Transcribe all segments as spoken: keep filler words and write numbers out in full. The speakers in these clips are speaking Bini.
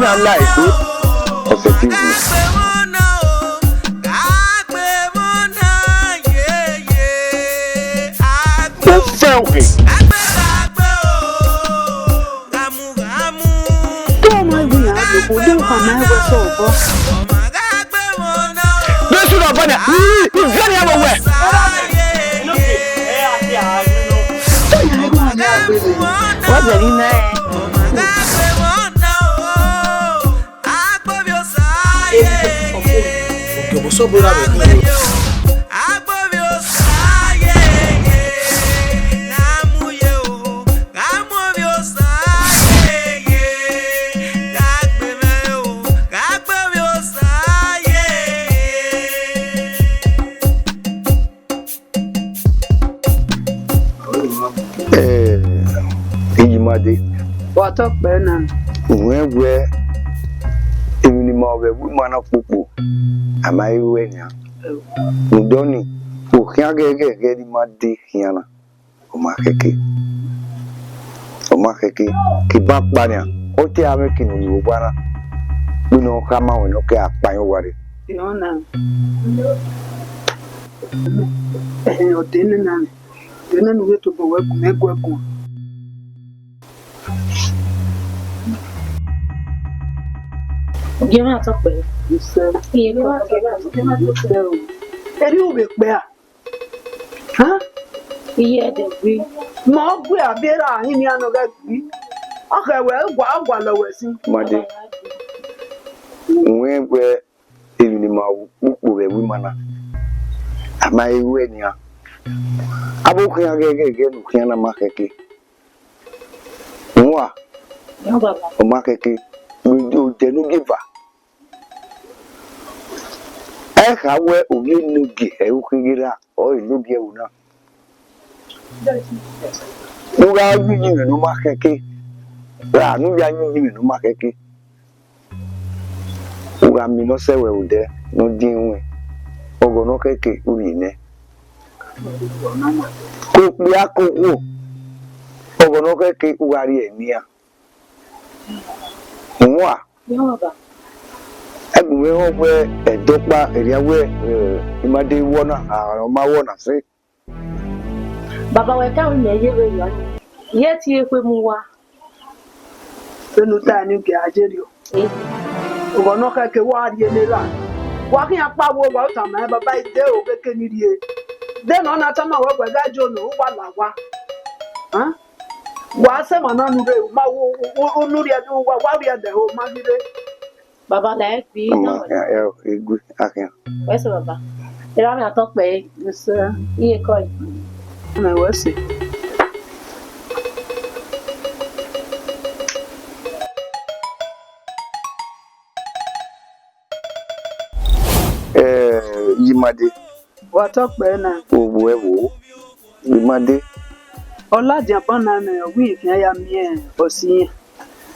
Na la egbe, ọsẹ te wu. O fẹ ohe. Te ọmọ iwinna rhie okhuo, de u khama ẹn wẹ sẹ obọ. Jesu na bana, ivẹ ni abo wẹ. Wa zẹ ni na ẹ. Ogie, what's up, brother? Eh, Iyimade. Wa tọ kpẹ na. Uwẹ wẹ, emwi ne ima vbe ẹvbo ima na kpokpo, a ma he ruẹ nian. Rhunmwuda ọnii, okhian ghẹghẹghẹ ne ima de khian na, ọ ma khẹke. Ọ ma khẹke, ke ban kpa nian, ọ te a mwẹ eke ne ọ ye vbe owa na, vbene ọ khama ruẹ ne ọ ke a kpa yan owa rre. Ẹ, ọ na. Ẹhẹn, ọ de nena nẹ. Vbene ne u vbe tobọ wẹ gu mwẹ guẹ guan. Gie mwẹ atọ kpẹ. Isẹ. Iye kọ. Isẹ o. Erriọ u vbe kpẹ a? Ha? Iye ẹdẹ gbe. Ma ọ gbe a, biẹ ra hin nian nọ ghẹ gbe. Ọ khẹ wẹ, ọ gua, ọ gualọ wẹ sin. Made. Uwẹ wẹ emwi ne ima ru kpokpo vbe ẹvbo ima na, a ma he ruẹ nian. Avbe okhian ghẹghẹghẹ ne okhian na ma khẹke. Uwa, ọ ma khẹke, odẹ ne ogieva. Ẹ kha wẹ ovbi enogie ẹre u khin ghe ra, ọre enogie ẹvbo na. Ne u gha yu iyinmwẹ ne ọ ma khẹke, ra ne u ya yu iyinmwẹ ne ọ ma khẹke. U gha miẹn ne ọ sẹ wẹ odẹ ne ọ diẹn ruẹn, ọghọ ne ọ khẹke u rhie nẹ. Ke okpia ke okhuo, ọghọ ne ọ khẹke u gha rhie ne iran. Uwa, ẹgbẹe mwẹ họn wẹ ẹdẹ ọkpa erriọ wẹ, eh, ima de wọ na, a, ọ ma wọ na sẹ. Baba, wẹ ka wẹ mẹ ye vberriọ, I ye tie ekhue mu uwa. Vbene u ta ni gie a ye rriọ. Eh. Ọghọ ne ọ khẹke wa rhie ne erha. Wa khian kpa wo wa tama ẹn, baba, I de o, ghẹ ke ni rhie. De ne ọ na tama wẹ, wẹ gha yo ne uwa la owa. Hẹn? Wa sẹ emwa na nu rre, u ma wo, u, u, unu rhie, u wa, wa rhie ẹdẹ ho, u ma ghi rre. Baba, la ẹkpi. Ọmọ, ya, ya, egbe, akhian. Wẹ sẹ, baba. Erha mwẹ atọ kpẹ ẹre. Yes, sir. Iye kọ ẹre. Ọmọ, wẹ sẹ. Eh, Iyimade. Wa tọ kpẹ na. Ovbo ẹvbo, Iyimade. Ọ ladian ban na nẹ, ọ wẹ I khian ya miẹn ọse irẹn.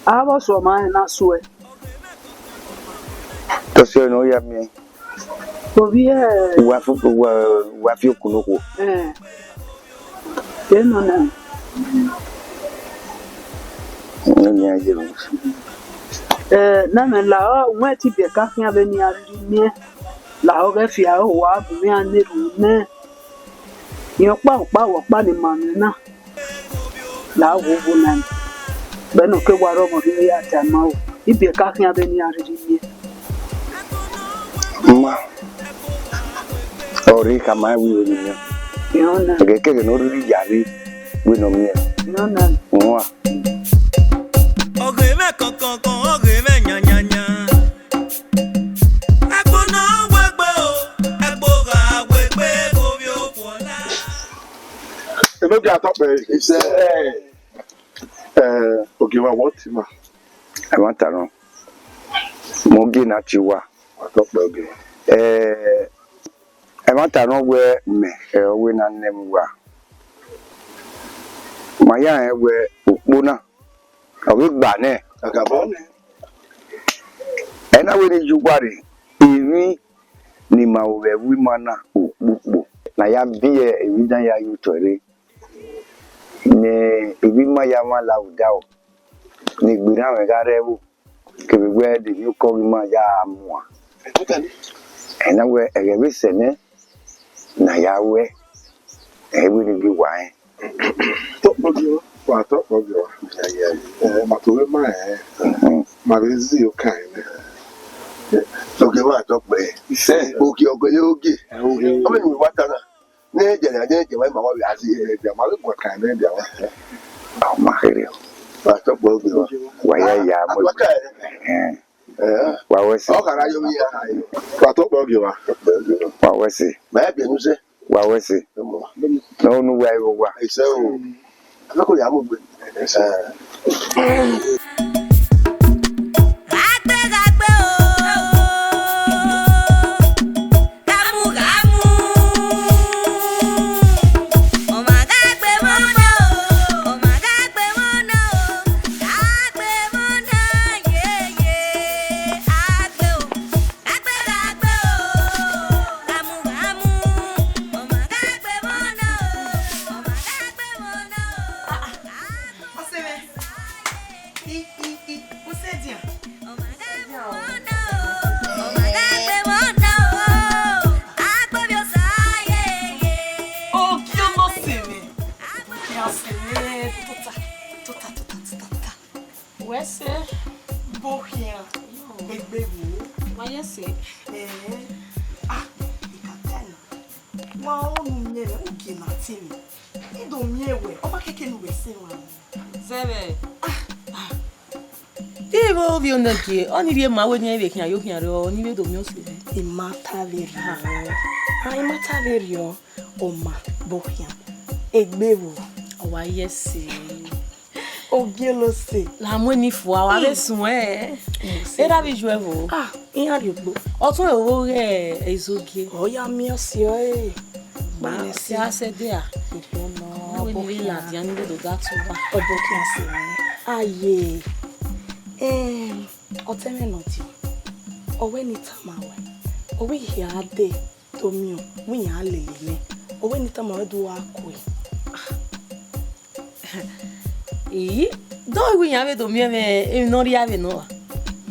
A vbe ọse ọmwa rẹn na suẹ. Tọsiọ ne ọ ya miẹn. Ovbi ẹ. Wa fi, wa, wa fi okun ne okhuo. Eh. Ke nọ na. Nene a ye ru. Eh, na mẹ lahọ, wẹ te ibiẹka khian vbene iran rhirhi miẹn. Lahọ ghẹ fi aro wa bu iran ne erhunmwu nẹ. Iran ọkpa ọkpa vbe ọkpa ne ima mwẹ na. La wo vbo na ni. Vbene ọ ke wa rre ọmọ rhie ya ta ma o. Ibiẹka khian vbene iran rhirhi miẹn. Ma, ọ rre khama ẹn wẹ I wẹ ne ọ miẹn. Iran na. Ẹghẹ kẹghẹ ne ọ rhirhi ya rre, wẹ ne ọ miẹn. Iran na. Uwa. Ọghe mwẹ kọnkọnkọn, ọghe mwẹ yanyanyan. Ẹkpo ne ọ wegbe o, ẹkpo gha wegbe, ovbi okhuo la. Enogie atọ kpẹ. Isẹ. Eh, Ogie, wa wọ ọtẹn ima. Ẹmwata nọ. Mẹ Ogie na tie uwa. Wa tọ kpẹ, Ogie. Eh, ẹmwata nọ wẹ mẹ, eh, ọ wẹ na nẹ mwẹ uwa. Ma ya rẹn wẹ ukpo na, ọ vbe gba nẹ. Agabọ nẹ. Ẹ na wẹ ne I ye uwa rre, emwi ne ima ru vbe ẹvbo ima na ukpokpo. Ne a ya biẹ emwi dan ya ye otọ rre. Ne emwi ima ya mwa la odaro. Ne egbe erha mwẹ gha rre ẹvbo. Kevbe wẹ de emwiokọ ghi ma ya muan. Ẹ na wẹ ẹghẹ vbe sẹ nẹ, ne a ya ruẹ, ẹ i wẹ ne I ghi wa rẹn. Tọkpọ gie wa, wa tọkpọ gie wa. Ẹ, ma to vbe ma rẹn, ma vbe zẹ okan nẹ. Ogie wa tọkpẹ. Isẹ, ogie ọgọ ye ogie. Ọ mẹ ne wa ta na. Ne ẹdẹ na, ne ẹdẹ wa ma wa vbe a zẹ ẹdẹ, ma vbe guan kan ne ẹdẹ wa. Ọ ma kherhe o. Wa tọkpọ ogie wa. Wa ya ya mu. Wa ta. Ẹn. Wa wẹ sẹ. Ọ khara yo mi ya. Wa tọkpọ ogie wa. Wa wẹ sẹ. Ma biẹ nu sẹ. Wa wẹ sẹ. Ẹ mọ. Ne unu wa igho wa. Isẹ o. Ẹ ko ya mu gbe. Ẹ. Gha gbe, gha gbe o, gha mu, gha mu. Ọ ma gha gbe mọ na o, ọ ma gha gbe mọ na o, gha gbe mọ na, ye, ye, gha gbe o. Gha gbe, gha gbe o, gha mu, gha mu. Ọ ma gha gbe mọ na o, ọ ma gha gbe mọ na o. Ah, ah. Ọse mwẹ. I, i, i, u sẹ dia? Ọ ma gha gbe mọ na o, ọ ma gha gbe mọ na o. Agbo vbe Osa ye, ye. Ogie ne ọse mwẹ. Ọse mwẹ, tota, tota, tota, tota, tota. Wẹ sẹ, bo khian, egbe vbo? Wa ye sẹ. Ẹẹn, ah, I ka tell you. Wa unu miẹn mwẹ, ugie na tie mwẹ. I do miẹn wẹ, ọ ma kẹkẹ ne uwẹ sẹ wa. Zẹvbe. Ah, ah. Te vbe ovbi onẹgie, ọnii rhie ma wẹ ne iran vbe khian yo khian rre, ọnii vbe do miẹn ọse mwẹ. I ma ta vberriọ. Ah, I ma ta vberriọ, ọ ma, bo khian. Egbe vbo? Ọ wa ye sẹ. Ogie ne ọse. La mu eni fua, wa vbe suẹn. Erha vbe yu ẹvbo. Ah, iran rhie ogbo. Ọtẹn ẹvbo ghẹ ezogie. Ọ ya miẹn ọse ọre. Ma si a sẹ de a. Erriọ nọ, ọ wẹ ne ọ bo khian ladian ni vbe do ga tọn uwa. Ọ bo khian sẹ mwẹ. Aye. Em, ọtẹn mwẹ nọ die. Ọ wẹ ne I tama ruẹ. Ọ wẹ I hia dee. Do miẹn, wẹ iran lele mwẹ. Ọ wẹ ne I tama ruẹ do gha kue. Ii, do wẹ iran vbe do miẹn mwẹ emwi ne ọ rhia vbe nọ ra?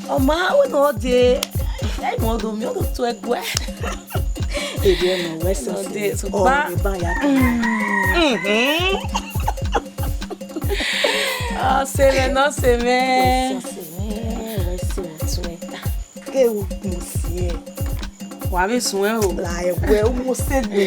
Ọ ma wẹ ne ọ dee, ẹ i mu do miẹn, ọ do tuẹ guẹ. Erriọ nọ, wẹ sẹ ọse. Ọ de, so ọ ba, ba ya. Mhm. Ọse mwẹ ne ọse mwẹ. Wẹ sẹ ọse mwẹ, wẹ sẹ ọse mwẹ. Ke u kpun siẹ. Wa vbe suẹn o. La ẹwẹ u mu osegbe.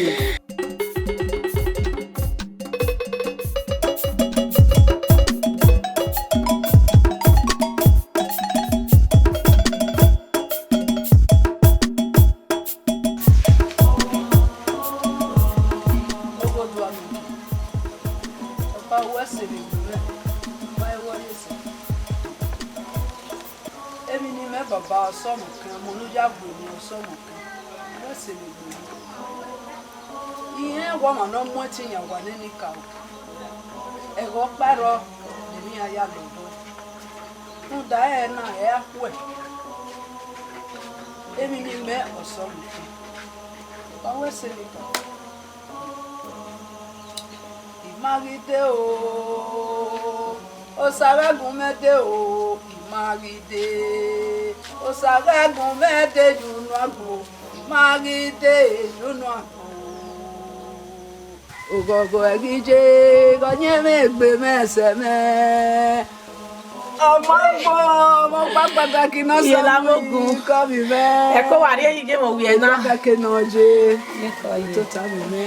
Emwi ne imẹ baba ọsọmọkẹn, ọmọ ne u ya gbe emwi ọsọmọkẹn, wẹ sẹ vbe gbe. Irẹn wa ọmwa ne ọ mu ẹtin yan owa nene ka o. Ẹghẹ ọkpa rrọọ ne emwi iran ya lọbọ. Rhunmwuda ẹre na, ẹ i ra khuẹ. Emwi ne imẹ ọsọmọkẹn, wa wẹ sẹ vbe gbe. I ma ghi dee o, Osa ghẹ gun mwẹ dee o, I ma ghi dee. Osa ghẹ gun mwẹ dee ye unu agbo, I ma ghi dee ye unu agbo. Oghọghọ ẹghẹ iye, ghe ọ yẹn mwẹ egbe mwẹ sẹ mwẹ. Ọmọ ọgbọ, ọmọ gbagbaga ki nọ. Iye sẹ la mwẹ ogun. Kọ vbe mwẹ. Ẹ ko wa rrie iye mwẹ wiẹ na. Gbagba ke nọ je. Ẹ ko ye. Tota vbe mwẹ,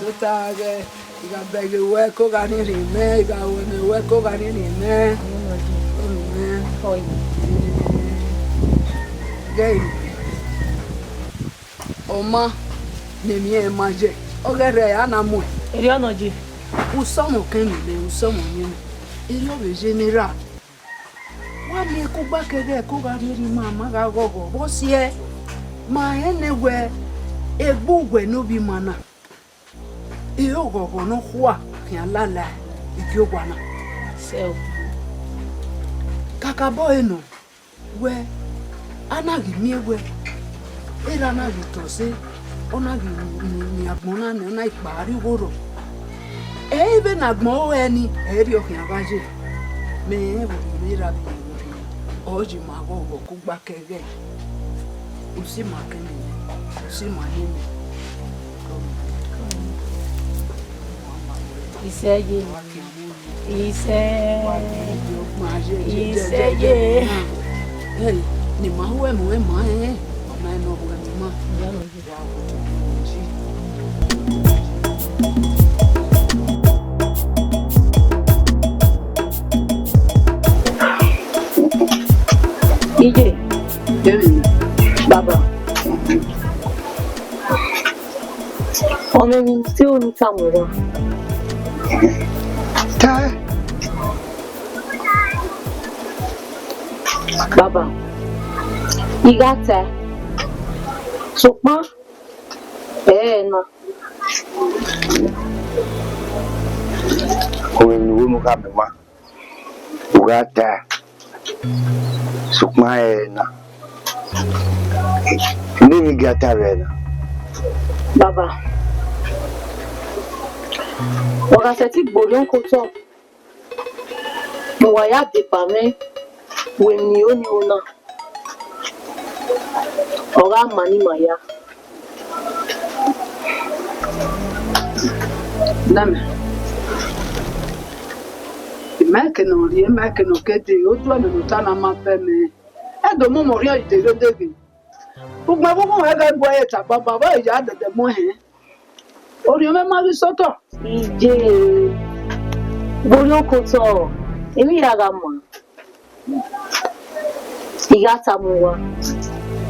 tota ghẹ. I gha bẹghe wẹ ko gha rhiẹnrhiẹn mẹ, I gha ru ẹmwẹ wẹ ko gha rhiẹnrhiẹn mẹ. Ọmọ ọgbọ. Kọ vbe mwẹ. Ọ ye. Ghẹ. Ọ ma ne emwi ẹnrẹn ma ye, ọ ghẹ rre a na muẹn. Erriọ nọ je. Usọmọ kẹn mwẹ, usọmọ yẹn mwẹ. Erriọ vbe ye ne erha. Wa miẹn kugba kẹghẹ ko gha rhie rhie ima, ma gha ghọghọ vbe ọ siẹ. Ma rẹn nẹ wẹ egbe uwẹ ne ovbi ima na, ẹ i re oghọghọ ne ọ khua khian lala igie owa na. Sẹ o. Kakabọ ẹre nọ. Wẹ, a na ghi miẹn wẹ, erha na ghi tọ ọse, ọ na ghi miẹn agbọn na nẹ, ọ na ghi kpa rrie igho rrọọ. Ẹ i re vbene agbọn ọre ni, ẹ i re ọ khian gha ye. Mẹ rẹn vbe orhiọn erha vbe iyẹn vbe orhiọn. Ọ yi ma ghọghọ kugba kẹghẹ. Usi ma kẹ nene, usi ma nene. Isẹ ye. Isẹ. Isẹ ye. Hey, ne ima hu ẹmwẹ ma rẹn, ọ ma nọ hu ẹmwẹ ma. Iye, baba, ọmọ emwi te unu tama uwa? Tae. Baba, I gha tae, sokpan ẹ i re na. Ọmọ emwi ne u ho ne u khama ima, u gha tae, sokpan ẹ i re na. Ne emwi gia ta vbe ẹna? Baba, ọ gha sẹtin gbe orhiọn ke otọ, ne uwa ya deba mwẹ wẹ emwi ne I ho ne I ho na, ọ gha ma ne ima ya. Nana, ima ke ne ọ rhie, ima ke ne ọ ke dee, oduẹmwẹ ne ọ ta na ma bẹ mẹ. Ẹdẹ ọmọmọ rhie ọre deghe deghe. Ugbẹn vbe uwu ẹghẹ bu ẹre ta baba, vbe ya dẹdẹ mu ẹhẹn. Orhiọn mwẹ ma ghi sẹ otọ. Iye, gbe orhiọn ke otọ, emwi hia gha maa. I gha tama uwa,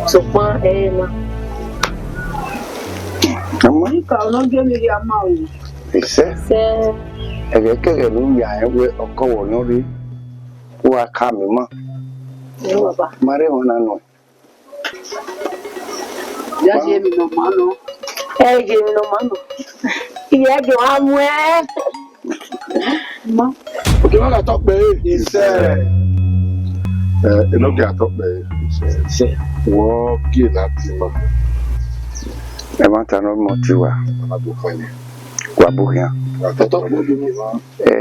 sokpan ẹ i re na. Ọmọ, ika ọnọgie ne I rhie ama o. Isẹ. Sẹ. Ẹghẹkẹghẹ ne u ya rẹn wẹ ọkọ wẹ ọyọn rre, u wa ka miẹn ima. Ẹ baba. Ma rre emwa na nọ. Ya ye emwi ne ọ maa nọ. Ẹ ye emwi ne ọ maa nọ. Iyẹ gie wa muẹn. Ma. Oke, wa gha tọ kpẹre. Isẹ. Ẹ, Enogie a tọ kpẹre. Isẹ. Wọ gie na ti ma. Ẹmwata ne ọ mọ tie uwa. Wa bu khian. Wa tọ kpẹre. Ẹ,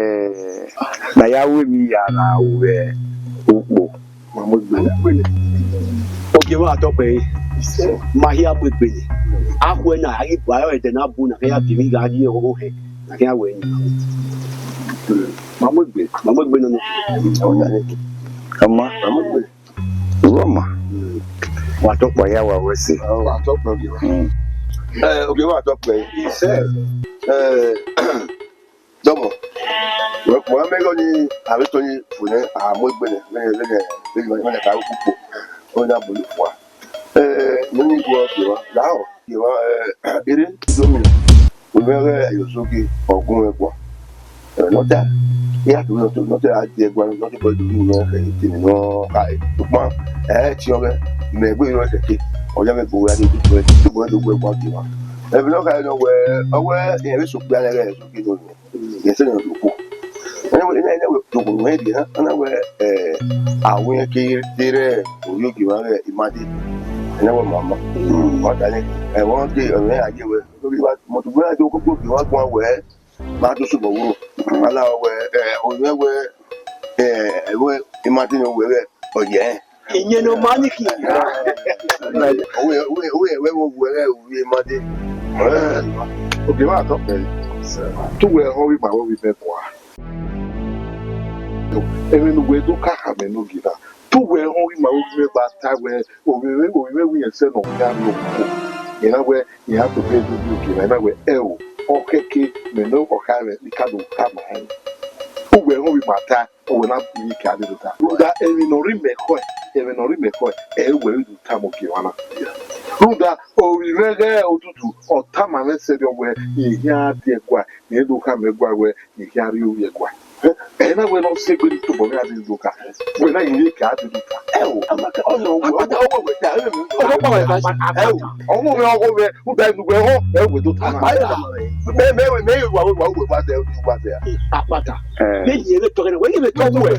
na ya ru emwi ya na ru vbe ukpo. Ma mu egbe ne. Ogie wa tọ kpẹre. Ma hia mu egbe ne. A khuẹ na, a ghi bu aro ẹdẹ na bu na, kẹ ya gie emwi gha gie ọghọghọ hẹ, na kẹ ya wẹ ni. Ma mu egbe, ma mu egbe nọ. Ọma, ma mu egbe. Uwẹ ọma. Wa tọ kpẹre ya wa wẹ ẹse. Wa tọ kpẹre Ogie wa. Mm. Eh, Ogie wa tọ kpẹre. Isẹ. Eh, Dọmọ, wẹ, wẹ mẹ gọ ni avbe tọ ni fo nẹ, a mu egbe nẹ, vbene, vbene, vbene, vbene ka ukpo, ọ na bulu fua. Eh, ne ni guọ Ogie wa, lahọ, Ogie wa, eh, ere, domi, wẹ mẹ ghẹ Ẹyosogie, ọ gun mwẹ guan. Eh, nọta, I ya tobọ nọta, nọta a die guan, nọta bọ do ru nẹ, eh, tini nọ, ka, eh, sokpan, eh, tiọn ghẹ, mẹ gbe rọ kẹkẹ, ọ ya mẹ gbe wẹ, a de gbe, gbe, gbe guan Ogie wa. Ẹmwẹ ne ọ kha nọ wẹ, ọ wẹ, irẹn vbe sokpia nẹ ghẹ Ẹyosogie nọ. Ẹsẹ ne ọ do kpo. Ẹna wẹ, ẹna, ẹna wẹ, do kpo, wẹ rhie na, ẹna wẹ, eh, a wẹ irẹn ke te rre Ogie wa ghẹ ima dee. Ẹna wẹ mama. Wa ta nẹ, ẹ, wẹ ọnrẹn te, ẹ, wẹ a ye wẹ. Ogie wa, mọto wẹ a do koko Ogie wa guan wẹ, ma do sẹ obọ wuro. Ma la wẹ, eh, ovbi mwẹ wẹ, eh, wẹ ima dee ne wẹ ghẹ, ọ yẹ. Iyẹn ne ọ ma ni khin. Uwẹ, uwẹ, uwẹ, uwẹ, uwẹ, uwẹ ma dee. Ogie wa tọ kpẹre. Te uwẹ họn ovbi ima vbe ovbi mwẹ guan. Emwi ne uwẹ do ka khama Enogie na. Te uwẹ họn ovbi ima vbe ovbi mwẹ gba ta wẹ, ovbi mwẹ, ovbi mwẹ wẹ irẹn sẹ ne ọ khian rrie okhuo. Ena wẹ, iran tobọ do rrie Ogie na, ena wẹ, ẹo, ọ khẹke, mẹ ne ọ kha mwẹ, ne I ka do khama ẹn. Uwẹ họn ovbi ima ta. Ọ wẹ na iyeke a dede ota. Rhunmwuda emwi ne ọ rre imẹ khọe, emwi ne ọ rre imẹ khọe, ẹ i wẹ vbe do tama Ogie emwa na. Rhunmwuda ovbi mwẹ ghẹ odudu, ọ tama mwẹ sẹrriọ wẹ, rẹn khian die ẹguae, rẹn do khama ẹguae wẹ, rẹn khian rrie ovbi ẹguae. Ẹ na wẹ ne ọ sẹ egbe ne tobọ mwẹ a dede do ka. Wẹ na iyeke a dede ota. Ẹ o, amaka, ọ nọ wẹ, ọ wẹ wẹ ta, ẹ o. Ọ wẹ wẹ, ọ wẹ wẹ, rhunmwuda ne uwẹ họn, ẹ wẹ do tama. Mẹ, mẹ, mẹ, wa, wa, wa, wa, wa, wa, Akpata. Eh. Vbe ye vbe tọghẹ nẹ, wẹ ye vbe tọghẹ wẹ.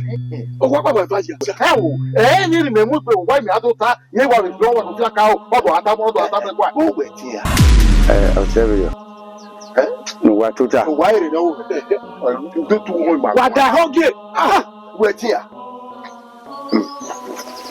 Ọgua kpa wẹ va ya. Ẹ o, ẹ, ne mẹ mu egbe, wa mẹ a do ta, ye wa vbe dọ wa do fia ka o, ọ do a ta, ọ do a ta mẹ gua. Wẹ tian. Eh, ọtẹn vbe yọ. Eh? Ne uwa tota. Wa ere nọ, eh, eh, eh, do tu ho ima. Wa da họgie. Ah, wẹ tian. Hmm.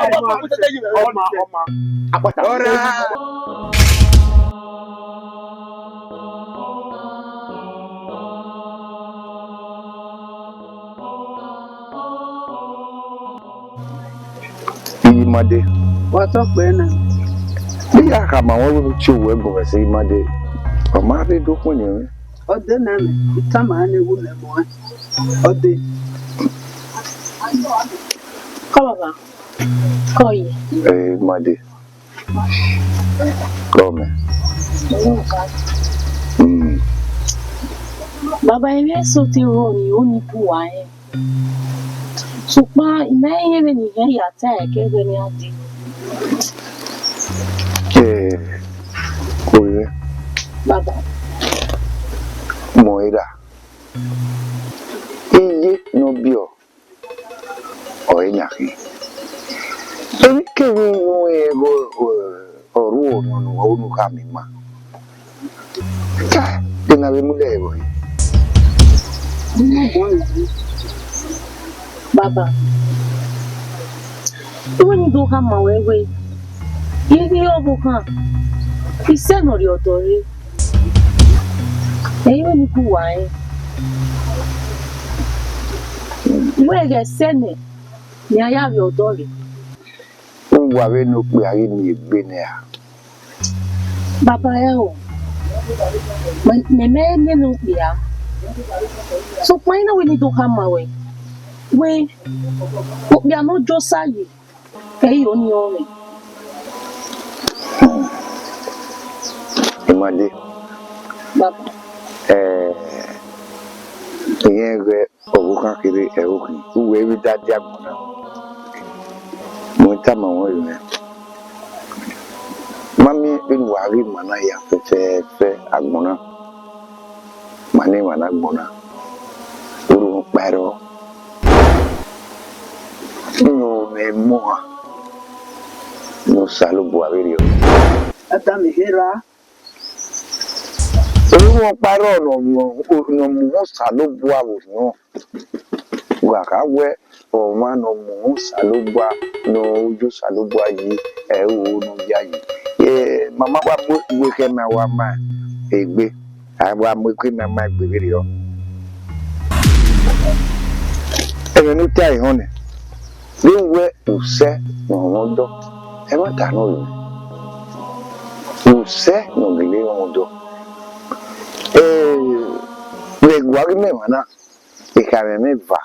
Ọma, ọma, ọma. Akpata. Ọra. Iye Imade. Wa tọ kpẹ na. Iye a khama wẹ vbe u tie owẹ gun vbe ẹse Imade. Ọ ma rre do khuẹnnẹ mwẹ. Ọ de nẹ mẹ, I tama ne wu nẹ muẹn. Ọ de. Kọ baba. Kọ ye. Eh, Imade. Kọ mẹ. Mm. Baba, emwi eso te ro ni, o ni bu uwa rẹn. Sokpan I ma rẹn vbene I hẹn ya ta ẹkẹ ẹghẹ ne iran dee. Eh, Orirẹn. Baba. Mọ erha. Iye ne ọ biẹ ọre yan khin. Emwi kemwi ne u rẹn ẹghẹ ọ ru ọnọ ne uwa unu khama ima. Ka, de na vbe mu lẹ vbe ọre? Baba, I wẹ ne I do khama ruẹ wẹẹ, I ghi re ọvbokhan, I sẹ ne ọ rrie ọdọ rre. Ẹ i re ne I gu uwa rẹn. I wẹ ghẹ sẹ nẹ, ne iran ya rrie ọdọ rre. Uwa vbene okpia ghi miẹn egbe nẹ ra? Baba ẹo, mẹ, mẹ, mẹ miẹn ne okpia. Sokpan I na wẹ ne I do khama ruẹ wẹẹ, okpia ne ọ jọ osa yi, ẹ i re ọnii ọnrẹn. Imade. Baba. Eh, I rẹn ẹghẹ ọvbokhan kherhe ẹvbo khin, uwẹ vbe da dia agbọn na. Mu tama ruẹn vbe mwẹ. Ma miẹn vbene uwa ghi ma na ya fẹfẹfẹ agbọn na. Ma ne emwa ne agbọn na, uru ọkpa ẹrọ. Nọ mwẹ emọ ne Osanobua vberriọ. Adamẹ hera. Uru ọkpa ẹrọ ne ọ mu, ne ọ mu Osanobua vbe orhiọn. Wa kha wẹ ọmwa ne ọ mu Osanobua, ne ọ ye Osanobua yi, ẹ i ru ne ọ yayi. Eh, ma ma wa mu egbe khẹ ma wa ma egbe. A wa mu egbe ma ma egbe vberriọ. Ẹmwẹ ne u ta ehọn nẹ, vbe wẹ usẹ ne ọ rhọn ọdọ, ẹmwata nọ rre. Usẹ ne ọ gele rhọn ọdọ. Eh, vbe ẹguae ghi mẹ emwa na, ekhọe mwẹ eva.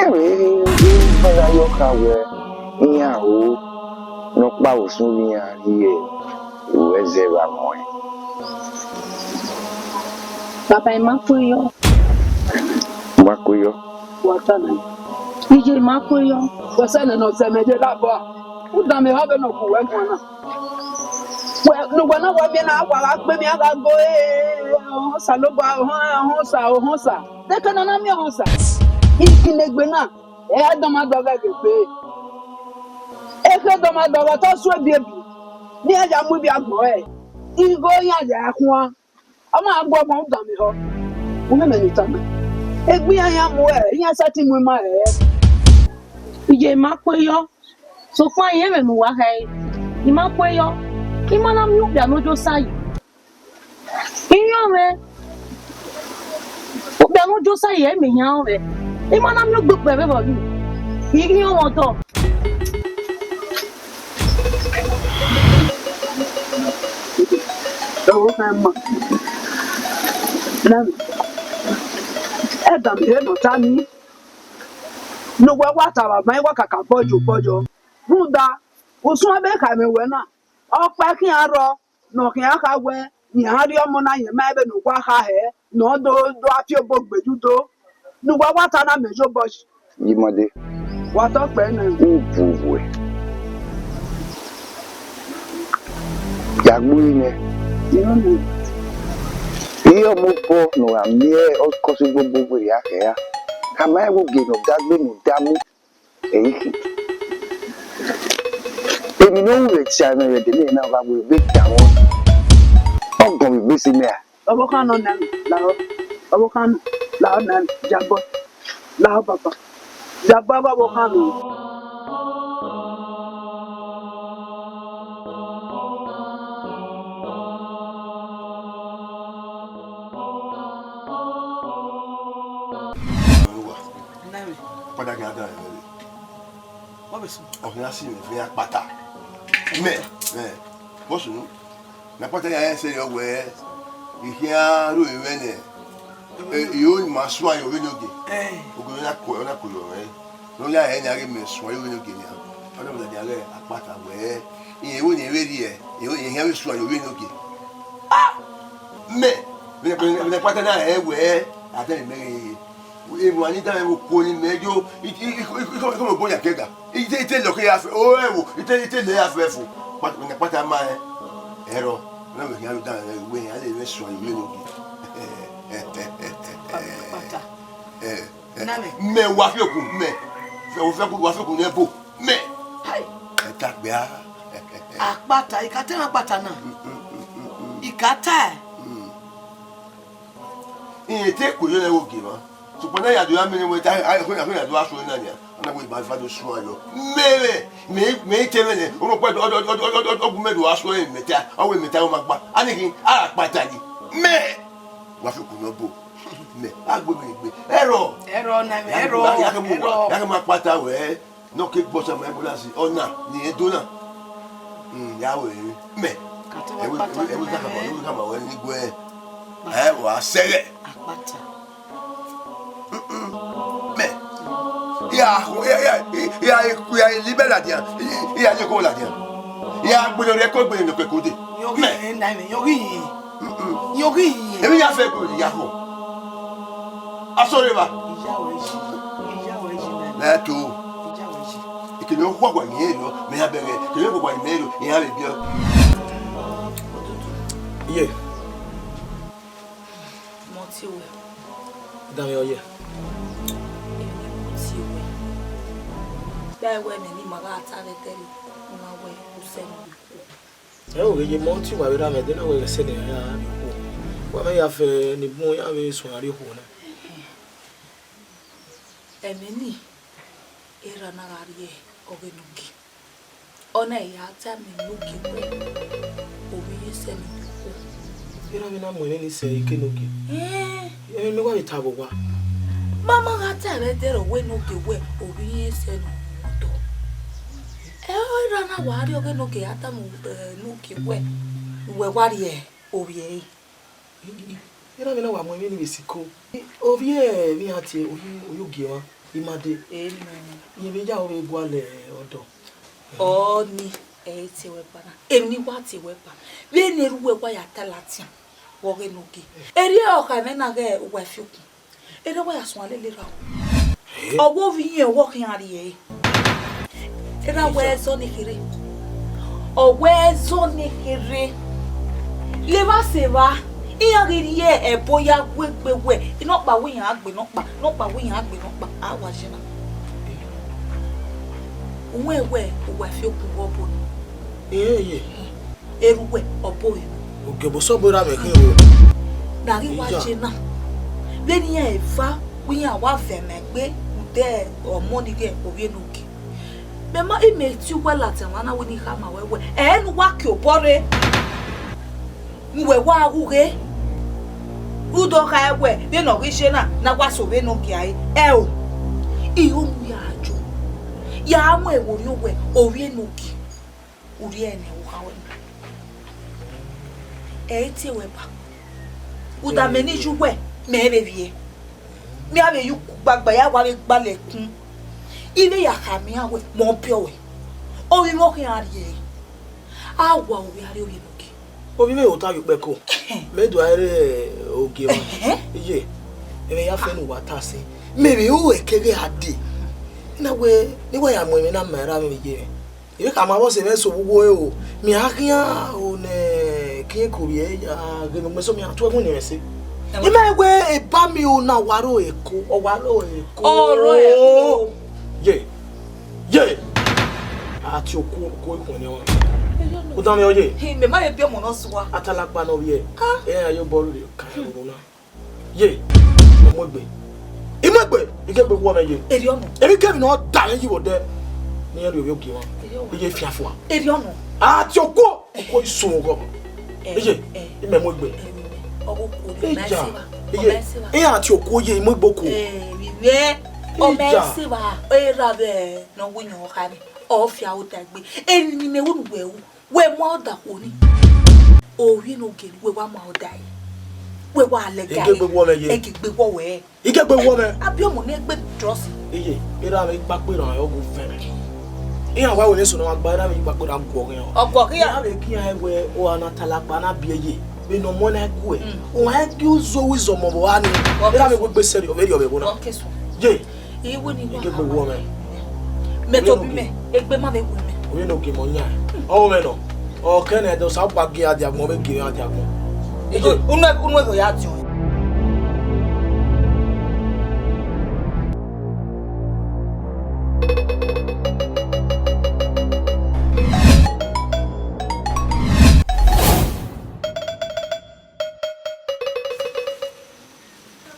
Ẹmwẹ ne ọ gha yọ kha wẹ iran ho ne ọ kpa vbe usun vbe iran rhie ru ẹzẹ vbe amwẹ. Baba, I ma kue yọ. U ma kue yọ? Wa ta nẹ. Iye, I ma kue yọ. Wẹ sẹ nene ọsẹ mẹ ye gha bọ a? U danmwehọ vbene ọ gu wẹ guan na. Wẹ, ne uwẹ na wa miẹn na, wa gha gbe emwi a gha go, ee, Osanobua, Ohọn, Ohọn Osa, Ohọn Osa. Deke ne a na miẹn Ohọn Osa, ikinnegbe na, ẹ i dọmwadẹ ọghẹe ghe egbe. Ekhe dọmwadẹ ọghẹe te ọ su ebiebi, ne iran ya mu ivbi agbọn ẹre, igho iran ya khuan. Ọ ma gu ọmọ u danmwehọ, u mẹmẹ ne u tama. Egbe iran, iran mu ẹre, iran sẹtin mu ima ẹre. Iye, I ma kue yọ, sokpan irẹn mwẹ ne uwa kha ẹre, I ma kue yọ, I ma na miẹn okpia ne ọ jọ osa yi. Iran mwẹ, okpia ne ọ do sa ye mẹ iran mwẹ. I ma na miẹn ogbe okpia vbe vbọ yi. I iran mwẹ ọdọ. Ẹvbo khan ma. Na, ẹdẹ mẹ rre ne ọ ta nii, ne uwẹ wa ta vbe ama, I wa kaka bọjọ bọjọ. Rhunmwuda, usun ẹmwẹ kha mwẹ wẹ na, ọkpa khian rrọọ ne ọ khian kha wẹ, iran rhie ọmọ na yẹn ma vbene uwa kha hẹ, ne ọ do do a fi obọ gbe ye udo, ne uwa wa ta na mẹ ye obọ yi. Yi ma dee. Wa tọ kpẹ nẹ. U bu uwẹ. Ya gbe uri nẹ. Iye ọmọ obọ ne ọ gha miẹn ọkọsẹ gbogbo ya khẹ ra. Khama ẹvbo gie ne ọ dagbe ne ọ damu. Ẹi khin. Emwi ne ọ ru vbe tia mwẹ vbe ẹdẹ ne na gha wẹ vbe danmwẹ. Ọgọn vbe egbe si mẹ ra? Ọvbokhan nọ nẹ, lahọ. Ọvbokhan nọ, lahọ nẹ, Jabọ. Lahọ, papa. Jabọ, ọvbokhan nọ. Nẹmwẹ. Akpata khian dan ẹre. Ọ vbe sunu. Ọ khian si mwẹ vbe akpata. Mẹ, mẹ. Vbọ sunu? Ne akpata ya rẹn sẹ yọ wẹẹ, I khian ru emwi nẹ, eh, I ru ma suẹn ye ovbi enogie. Eh. Ogie na ku, ọ na ku yọ mwẹ. Ne ọ ya rẹn ne a ghe mẹ suẹn ye ovbi enogie nian. Ọ na ladian ghe akpata wẹẹ, irẹn vbe ne vberriọ, irẹn khian vbe suẹn ye ovbi enogie. Ah! Mẹ, vbene, vbene akpata na rẹn wẹẹ, a dan mẹ ghe. Emwa ni danmwẹ vbe okuo ni mẹ yo, i, i, i, i, i, i, i, i, I te, I te lọ ke ya fẹ, o, ẹvbo, I te, I te lẹ ya fẹ fo. Kpa-, ne akpata ma rẹn, ẹrọ, ne ọ vbe khian rhunmwuda mwẹ wẹ, iran lele mwẹ suẹn ye ovbi enogie. Akpata. Eh, eh. Nẹmwẹ. Mẹ wa fi okun, mẹ. Fẹ, wa fi okun, wa fi okun ne ẹbo, mẹ. Hai. Ẹ ta gbe a. Akpata, I ka ta ẹmwẹ akpata na. Mm, mm, mm, mm, mm. I ka ta ẹe. Mm. Irẹn te ku ye ne ẹvbo gie mwa. Sokpan ne a ya do ya miẹn wẹẹ, a, a, a, a ya do gha suẹn na nian, a na wẹẹ, Baba do suẹn yọ. Mẹ vbe, mẹ, mẹ i te mwẹ nẹ, ọ ma kpa, ọ, ọ gu mẹ do gha suẹn, mẹ ta, ọ wẹẹ mẹ ta, ọ ma gba. Aniki, a gha kpata yi. Mẹ, wa fi okun ne ọ bo. Mẹ, a gbe mẹ egbe. Ẹrọ. Ẹrọ na, ẹrọ, ya ke mu wa, ẹrọ. Ya ke ma kpata wẹẹ. Ne ọ ke gbe ọsa ma Ẹbulasi, ọna ne irẹn do na. Mm, ya ru emwi. Mẹ. Ka tẹ wẹ ẹvbo, kpata ẹvbo, ẹvbo na, kama, eh. Ẹvbo kama wẹ ni guẹ. Ẹ wa sẹghẹ. Akpata. Mm, mm. Mẹ. Ya, ya, ya, ya, ya, ya, libẹ ladian. Ya, ya, ye ko ladian. Ya gbele rẹ ko gbele ne kẹkẹ ode. Mẹ. Yo ghi yin, na mẹ, yo ghi yin. Mm-mm. Yo ghi yin. Emwi ya fẹ ko ya ho. Asọrọ evba. Iya wẹ yi. Iya wẹ yi na. Lẹ to. Iya wẹ yi. Ekene okhuo wa yin ero, mẹ ya bẹghe. Ekene okhuo wa yin ero, iran vbe biẹ. Iye. Mọ tie wẹ. Danmwehọ ye. Emwi ne mọ tie wẹ. Gba wẹ mẹ ne ima gha ta vbe ẹdẹrriọ, u na wẹ u sẹ mọ. Ẹ o, ghe ye mọ tie uwa vbe rra mwẹ, de na wẹ ẹsẹ ne iran ya rrie okhuo. Wa mwẹ ya fẹ ne bun ya vbe suẹn rrie okhuo na. Ẹmwẹ ni, erha na gha rrie ọghe ne ogie. Ọ na ya tama enogie wẹẹ, ovbi iye sẹ ne okhuo. Erha mwẹ na mu ẹmwẹ ni sẹ ike enogie. Ẹẹn. Emwi ne wa vbe ta vbe owa. Ma ma gha ta vbe ẹdẹrriọ wẹẹ enogie wẹẹ, ovbi iye sẹ ne okhuo. Ẹ, erha na wa rrie ọghe enogie ya tama, eh, enogie wẹẹ, wẹ wa rrie ovbi ẹre. Erha mwẹ na wa mu emwi ni vbe siko. Ovbi emwi iran tie, oyi, oyi ogie mwa, ima dee. Amen. Irẹn vbe ya vbe gualọ ọdọ. Ọni, ẹ i tie wẹ kpa na. Emwi ne I wa tie wẹ kpa. Vbene erha uwẹ wa ya ta ladian, vbe ọghe enogie. Erriọ ọkha mwẹ na ghe uwa fi okun. Erha wa ya suẹn lele ra. Ọ wẹ ovbi iye wẹ ọ khian rrie ẹre. Erha wẹ ẹzọ ne kherhe. Ọ wẹ ẹzọ ne kherhe. Levba sẹ evba, iran ghi rhie ẹbo ya gu egbe wẹ, inọkpa wẹ iran gbe inọkpa, inọkpa wẹ iran gbe inọkpa, a wa ye na. Uwẹ wẹ uwa fi okun vbe ọbo nọ. Ee, ye. Erha uwẹ, ọ bọ ẹre. Ogie, obọ sẹ obọ erha mwẹ khin o. Ne a ghi wa ye na. Vbene iran eva, iran wa vẹ mẹ gbe, rhunmwuda ọmọ ni ghe ovbi enogie. Mẹ ma, imẹ tie uwa ladian, wa na wẹ ne I khama ruẹ wẹ, ẹ ne uwa kie obọ rre. Wẹ wa ghughe, rhunmwuda ọ khare wẹ vbene ọ ghi ye na, ne a wa so vbene ọ gie ẹre. Ẹo, I ho mu ya jo, ya mu ẹvbo rrie wẹ, ovbi enogie, u rhie ẹre ne ọ kha wẹ. Ẹ i tie wẹ ba. Uda mẹ ni yu wẹ, mẹ vbe vbiẹ. Mẹ a vbe ye uku gbagba, ya wa vbe gbalọ ẹkun. I vbe ya khama iran wẹ, mẹ ọ biẹ ruẹ. Ovbi mwẹ ọ khian rhie ẹre. A wa ovbi a rrie ovbi enogie. Ovbi mwẹ ota ye ukpẹ ko. Mẹ do a rre ogie mwa. Ẹhẹn. Iye, ẹmwẹ ya fẹ ne uwa ta sẹ. Mẹ vbe ru ẹkẹghe a dee. I na wẹ, ne I wa ya mu ẹmwẹ na ma erha mwẹ vbe iye mwẹ. I vbe khama vbọ sẹ mwẹ sẹ vbe uwu ẹre o. Mẹ a khian o nẹ, ke irẹn ke ovbi ẹre ya ghe ne ugbẹn so mẹ a tu ẹvbo ne mwẹ sẹ. Ẹhẹn. I ma wẹ eba mi o na wa ro Eko, ọ wa ro Eko. Ọ ro Eko. Ye. Ye! A tie oku, oku ikhuẹn ne ọmwa. Eyọ nọ. U dan mwẹ ọ ye? He, mẹ ma vbe biẹ ọmọ ne ọ sua. Atalakpa ne ọ vbiẹ. Ah. Ẹ ya ye obọ rhirhi ka ẹvbo na. Ye! I mu egbe. I mu egbe, I ke gbe wọ mwẹ ye. Erriọ nọ. Emwi kemwi ne ọ da mwẹ yi vbe odẹ. Ne irẹn rhie ovbi ogie mwa. Erriọ nọ. I ye fian fua. Erriọ nọ. A tie oku, oku isun oghọ. Eh, Iye, eh. I mẹ mu egbe. Eh, ọgho oku ne Eja. Iye, ọ ma ẹse vba. Iran tie oku ye, I mu egbe oku. Eh, vbe. Ọ ma Eja. Ẹse vba, erha vbe. Ne ọ wẹ yan ọ kha ni, ọ fi aro da egbe. Eni ne imẹ ru ne uwẹ ru, wẹ mu ọdakhuo ni. Ovbi enogie ni, wẹ wa mu aro da ẹre. Wẹ wa lẹga ẹre. Egegbe wọ mwẹ ye. Egegbe wọ wẹ. Egegbe wọ mwẹ. Abiọmọ ne egbe trust. Iye, erha mwẹ ikpakpe rran ọghe ovẹn. Iran wa wẹ ne eso ne ọ gba erha mwẹ ikpakpe rran guọghọ iran. Ọ guọghọ iran. Iran vbe gie iran wẹ ọna talakpa na biẹ ye. Vbene ọmọ na gue. Mm. Uwa gie uzo wẹ izọmọ vbe ọha ni. Ọ erha mwẹ wegbe sẹrriọ, ọ vbe rhie ọvbe ẹvbo na. Ọ ke sunu. Ye. Iwu ni wa. Egegbe wọ mwẹ. Mẹ tobọ mẹ, egbe ma vbe gu mẹ. Ovbi enogie mọ yan. Ọ mwẹ nọ. Ọ kẹ nẹ, Osanobua gie a dia agbọn, ọ vbe gie a dia agbọn. Unu, unu ẹvbo ya diọn.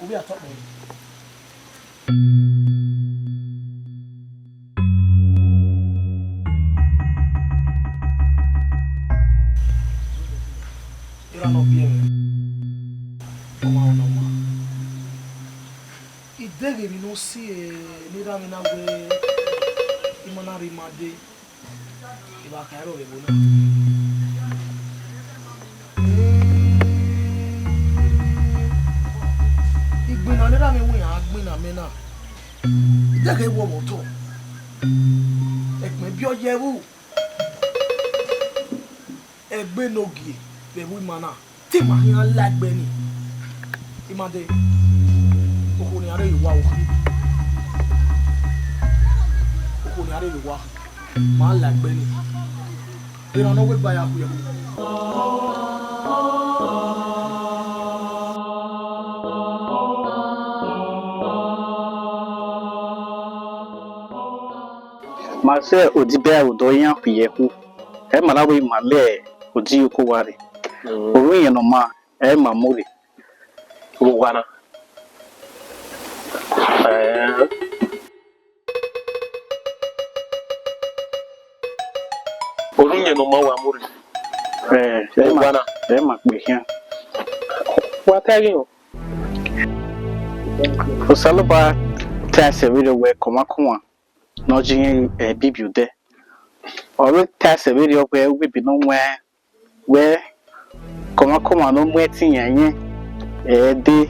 Ovbi atọ kpẹẹ. Erha ne ọ biẹ mwẹ, ọ ma rẹn ne ọ ma. I deghẹ emwi ne ọ si ne erha mwẹ na wẹ ima na rre ima dee. Evba kha ẹrọ vbe ẹvbo na. Igbinna ne erha mwẹ wẹ iran gbinna mẹ na, I deghẹ wọ vbe otọ. Ẹgbẹn biẹ ọ ye ẹvbo. Egbe ne ogie vbe ẹvbo ima na, te ima khian la egbe ni. Ima dee, okhuo ne iran rre ye owa, okhuo ne iran rre ye owa, ma la egbe ni. Erhan ne ọ wegbe a ya khuiẹ. Ma sẹ odibo ẹre odọ iran khuiẹ khu. Ẹ ma na wẹ ima lẹ odioko wa rre. Mm. Orhu iyẹn ne ọ ma, ẹ ma mu rre. Vbe owa na. Ẹẹ. Orhu iyẹn ne ọ ma wa mu rre. Ẹ, ẹ ma, owa na. Ẹ ma kpe khian. Wa ta ẹre o. Osanobua ta ẹsẹ vberriọ wẹ kọmwa kọmwa ne ọ ye irẹn, ẹ, bibi odẹ. Ọ vbe ta ẹsẹ vberriọ wẹ uwu ebe ne ọ wẹn wẹ kọmwa kọmwa ne ọ mu ẹtin yan iyẹn, ẹ, dee.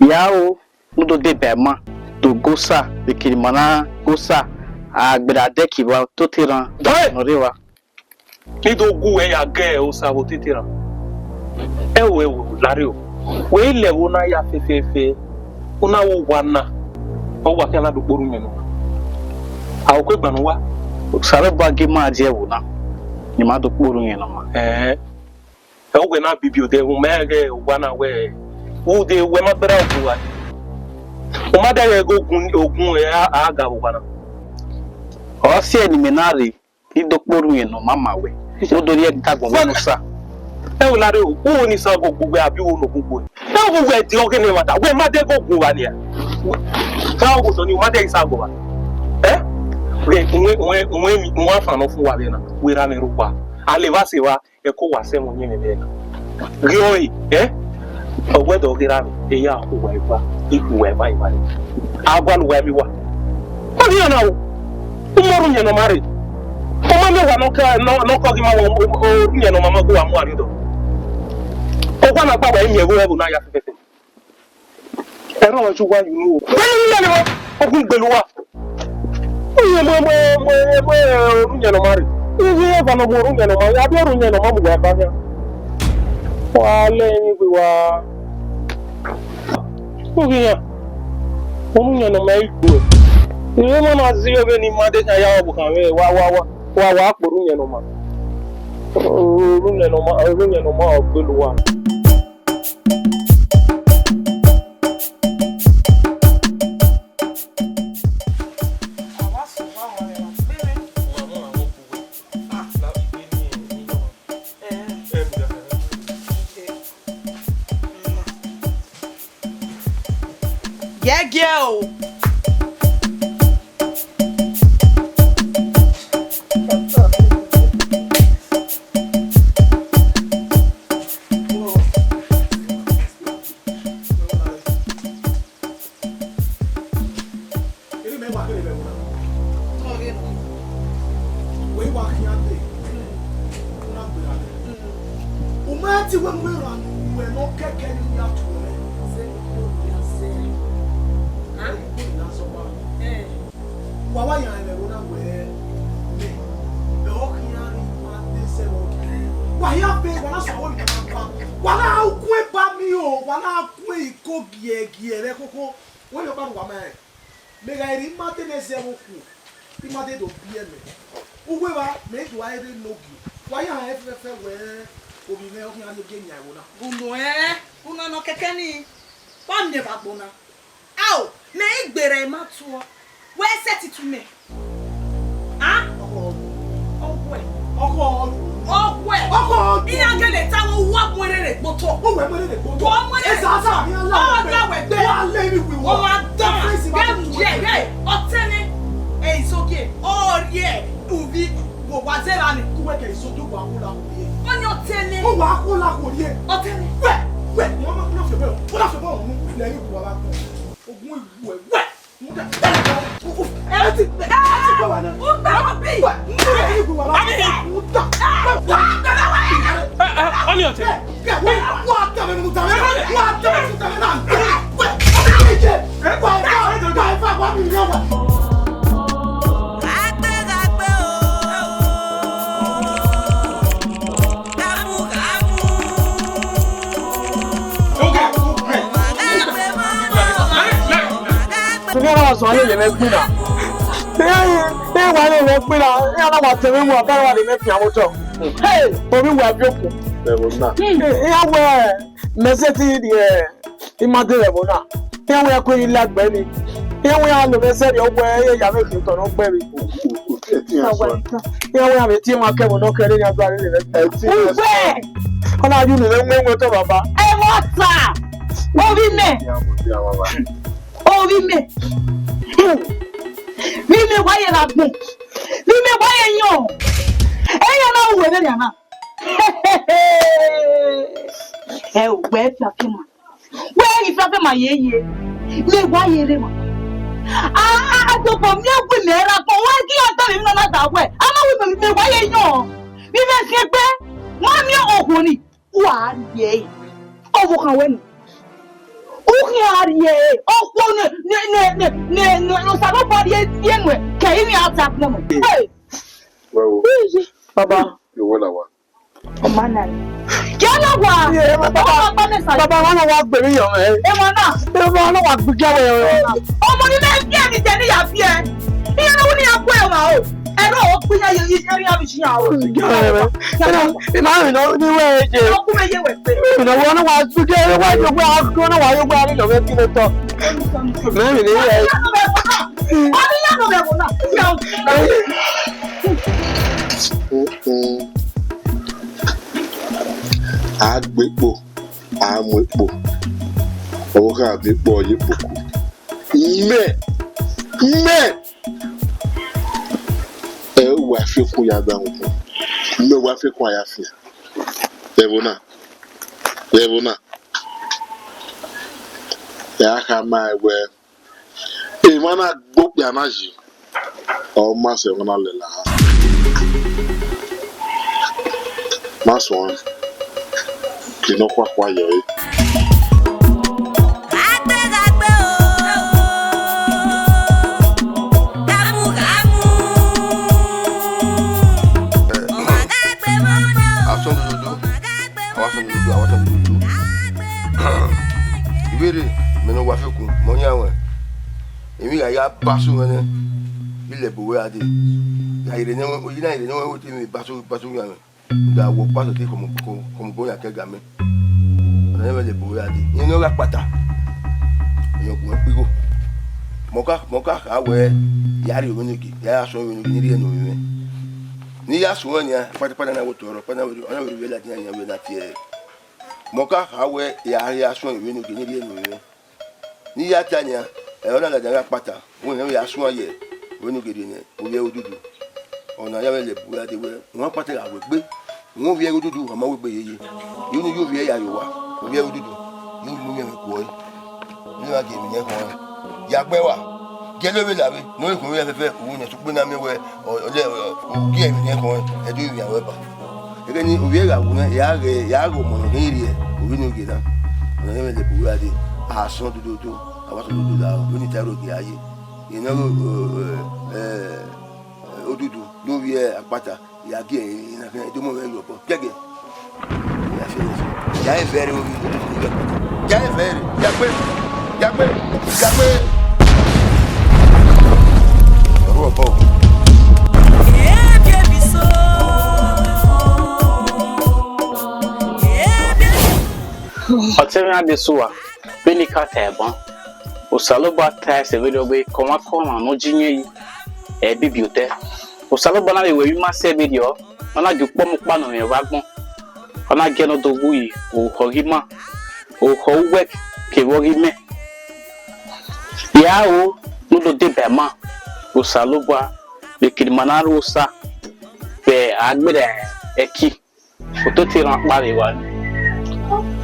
Ya ro, ne u do deba ima, do go osa, vbe kere ima na go osa, a gberra dẹ kiba otete rran. Dọe! Ne ọ rre evba. Ne I do gu wẹ ya gẹ osa vbe otete rran. Ẹo, ẹo, Lare o. Wẹ i lẹ ẹvbo na ya fẹfẹfẹ, u na vbe owa na, ọ wa khian na do kporhu mwẹ nọ. A, okhuo egban ne uwa. Osanobua gie ima rrie ẹvbo na, ne ima do kporhu mwẹ nọ ma. Ẹẹn. Ẹ, uwẹ na bibi odẹ, u ma rẹn ghe owa na wẹ, u de, wẹ ma gberra ogun uwa. U ma dẹghe ghe ogun, ogun ẹ a, a ga vbe owa na. Ọ si ẹe ne imẹ na rre, I do kporhu mwẹ nọ ma ma wẹ. U do rhie ẹdagbọn vbe unu sa. Ẹ, u Lare o, u ni sa gogbo wẹ abi u no gogbo. Ẹ, u wẹ de ọghe ne ẹmwata, wẹ ma dẹghe ogun uwa nia. Ka ogo sọ ni, u ma dẹghe sa gọ uwa. Ẹ? Wẹ, wẹ, wẹ, wẹ, wẹ afan nọ fun uwa vbe na, wẹ ra mwẹ rre owa. A levba sẹ evba, ẹ ko wa sẹ ẹmwẹ ọyẹnmwẹ vbe na. Ghe ọre, ẹ? Ọ wẹ dọ ghe ra vbe, eya khu uwa eva, ikhu uwa eva eva. A gualọ uwa ẹmwẹ uwa. Ọ ghi na o. U ma rhunmwuda ne ọ ma rre. Ọ ma miẹn owa ne ọ kẹ, ne ọ, ne ọ kọ ghi ma wẹ, o, o, rhunmwuda ne ọ ma ma gu uwa mu arhiọdọ. Owa na gba wẹ miẹn vbe ẹvbo na ya fẹfẹfẹ. Ẹrọ ọmọ Jehovah you know. Wẹ ne u ya ne ogun gbele uwa. Uye mu, mu, mu, mu, orhunmwuda ne ọ ma rre. Iye eva ne ọ mu orhunmwuda ne ọ ma rre, a biẹ orhunmwuda ne ọ ma mu uwa eva khian. Wa lẹ emwi vbe wa. Oghian, orhunmwuda ne ọ ma i gbe. Irẹn ma na zẹ vbene ima de khian ya vbe ọvbokhan mwẹ, wa, wa, wa, wa, wa kpe orhunmwuda ne ọ ma. Orhunmwuda ne ọ ma, orhunmwuda ne ọ ma ọ gbele uwa. Giẹgiẹ o. Ene mẹ wa kere vbe ẹvbo na. Wẹ wa khian dee, u na gberra nẹ. U ma te wẹ mu erha ne uwẹ ne ọ kẹkẹ ne u ya tuẹ nẹ. Zẹ ne u ya zẹ. A? Ẹ i na zọgba. Wa wa yan ẹmwẹ ẹvbo na wẹ mẹ, mẹ ọ khian rhie ima de zẹ vbe ọghe. Wa hia fe, wa na sẹ ọghe ne ima gba. Wa na gu eba mi o, wa na gu iko giẹgiẹ vbe ẹkhokho. Wẹ ne ọ gba rhie uwa ma rẹn. Mẹ gha rhie ima de ne zẹ vbe okhuo, ima de do biẹ mẹ. Uwu evba, mẹ i do a rre ne ogie. Wa ya họn ẹfẹfẹ wẹ ovbi mwẹ ọ khian rhie ogie yan ẹvbo na. Unu ẹ, unu nọ kẹkẹ nii, wa miẹn vbe agbọn na. Ao, mẹ i gberra ima tuọ, wẹ sẹtin tu mẹ. A? Ọwẹ. Ọwẹ. Ọwẹ. Iran gele ta wẹ, uwa mu erere gbe otọ. Uwẹ mu erere gbe otọ. Uwa mu erere. Esa, esa, mi la wẹ gbe. Ọ la wẹ gbe. Wa le mi wi wa. Ọ ma dan. Gẹ mu ye, ye. Ọtẹn nẹ. Ẹ, Izogie. Ọ rhie uvbi vbe owa zẹ ra nẹ. Uwẹ kẹ Izogie, wa khulo khuo rrie. Ọni ọtẹn nẹ. Uwa khulo khuo rrie. Ọtẹn nẹ. Wẹ, wẹ, wọn ma, wọn na fi ọbọ, wọn na fi ọbọ, wọn lẹ yi wa ba kọ. Ogun iwu ẹ, wẹ. Sunu ọmwa sẹ ọmwa lele mwẹ gbinna. Iran, iran wa lele mwẹ gbinna, iran na wa tẹ mwẹ mu, ọba wa lele mwẹ fian vbe otọ. Hey, ovbi uwa Ẹvbiokun. Ẹvbo na. Iran wẹ mẹ sẹtin rhie ima de vbe ẹvbo na. Iran wẹ ya ku emwi la gbe ni. Iran wẹ ya lo mwẹ sẹrriọ wẹ ya vbe khin otọ ne ọ gbe emwi. Iran wẹ ya vbe tie emwa kẹ ẹvbo ne ọ kẹre, iran do a lele mwẹ. Uwẹ! Ọ na ye unu mwẹ mu otọ baba. Ẹmwata! Ovbi mẹ! Ovbi mẹ, vbe imẹ wa ye gha gbọn, vbe imẹ wa ye yọn, ẹ ya na ru wẹ vberriọ na. Ẹ o, wẹ fiafẹma, wẹ ghi fiafẹma ye ye, mẹ wa ye rre ma. A, a, a, dobọ miẹn wẹ imẹ ra gbọn, wẹ ghi ya da vbe emwi na na da wẹ, a ma wẹ imẹ, mẹ wa ye yọn, vbe imẹ fian egbe, ma miẹn okhuo ni. Wa rhie ẹre, ọvbokhan wẹ nọ. U khian rhie ẹre, ọkpọ ne, ne, ne, ne, ne, ne Osanobua rhie, rhie nuẹn, ke emwi a ta gbọn mẹ. Hey! Wẹ o. Iye. Baba. Yọ wẹ la wa. Ọma na. Yọ la wa. Iye, baba. Ọma gba mẹ sa. Baba, wọn wa gbe mi yọ mẹ. Ẹ wa na. Ẹ wa na wa gbe gẹ wẹ. Ọmọ ni mẹ fi ẹni jẹ ni ya fi ẹ. Iye na wu ni ya kue wa o. Ẹrọ o kpin ya ye, ye, ye, ya bi si ya o. Ẹ na, ẹ na, ẹ na, ni wẹ je. Ọ ku mẹ ye wẹ pe. Ẹ na, wọn wa su je, ẹ wa yo gbe, a ko na wa yo gbe, a ni lọ vbe kí ló tọ. Mẹ mi ni wẹ. Ọ ni ya nọ vbe ẹvbo na. Ya o. A gbe kpo, a mu ekpo. Ọ gha miẹn ekpo, ọ ye kpoku. Mẹ, mẹ. Ẹ wa fi okun ya da uhunmwu. Mẹ wa fi okun ya fian. Ẹvbo na. Vbe ẹvbo na, ya khama ẹn wẹẹ, emwa na gbe okpia na yi, ọ ma sẹ emwa na lẹla. Ma suẹn, ke nọkhuakhua yọ ẹre. Gha gbe, gha gbe o, gha mu, gha mu. Ọmwa gha gbe mọ mọ, asọn dododo, ọmwa gha gbe mọ mọ. Asọn dododo, asọn dododo. Ivbierre, mẹ ne ọ wa fi okun, mẹ ọ yan ruẹn. Emwi gha ya ba so mwẹ nẹ, I lẹ bu wẹ gha dee. Ya rre ne wẹ, oyi na rre ne wẹ, wẹ te emwi ba so, ba so yan mwẹ. Da wọ kpa sẹ te khọmọ, khọmọ, khọmọ obọ yan ke ga mẹ. Ọna yẹn vbe lẹ bu wẹ gha dee. Iran ne ọ gha kpata, ọ yọ gu ẹn kpigho. Mẹ ọ ka, mẹ ọ ka kha wẹ, ya rhie ovbi enogie, ya suẹn ovbi enogie ne I rhie ne ovbi mwẹ. Ne I ya suẹn nian, kpata, kpata na wẹ otọ rrọọ, kpata na wẹ, ọ na wẹ vbe ladian yan vbe na tie. Mẹ ọ ka kha wẹ, ya, ya suẹn ovbi enogie ne I rhie ne ovbi mwẹ. Ne I ya ta nian, ẹre ọ na ladian gha kpata, wẹ ne ya suẹn ye, wẹ ne u ghe rhie nẹ, ovbi ẹre Odudu. Ọna ya vbe lẹ bu wẹ gha dee wẹ, wọn kpata gha wegbe, wọn ovbi ẹre Odudu, ọ ma wegbe yeye. Unu ye ovbi ẹre ya ye owa, ovbi ẹre Odudu, ye unu mwẹ kuọ ẹre. Ne ma gie emwi nẹ khọn ẹre. Ya gbe wa, gie ẹre vbe la vbe, ne ọ ghi khuẹn vbe fẹfẹ, u nẹ sokpan na miẹn wẹ, ọ, ọ, ọ, u gie emwi nẹ khọn ẹre, ẹdẹ ovbi ẹre ba. Ẹghẹ ni ovbi ẹre gha wu nẹ, ya ghe, ya ghe ọmọ ne ọ ghi rhie ovbi enogie na. Ọna yẹn vbe lẹ bu wẹ gha dee, asọn dododo, a wa sẹ Odudu la, ovbi ne I ta ẹre ogie a ye. Iyẹn ne ọ ghe, eh, eh, Odudu, ne ovbi ẹre Akpata, ya gie ẹre na khin, do mu mwẹ ye obọ. Giẹgiẹ. Ya fẹ, ya fẹ. Ya rẹn vẹ re ovbi Odudu ni vbe Akpata. Ya rẹn vẹ re. Ya gbe, ya gbe, ya gbe. Ru obọ. Ọtẹn mwẹ Adesuwa, vbene I ka ta ẹban, Osanobua ta ẹse vberriọ wẹẹ, kọmwakọmwa ne ọ ji iyẹn yi, ẹ bibi otọ. Osanobua na vbe wẹ emwi ima sẹ vberriọ, ọ na gie ukpọmọ ukpa nọ mwẹ vbe agbọn, ọ na gie ne ọ do wu yi, orukhọ ghi ima, orukhọ uwẹ kevbe ọghe imẹ. Ya ro ne u do deba ima, Osanobua, vbe kene ima na ru Osa vbe agbera ẹki. Ototọ erhan ọkpa vbe evba ni,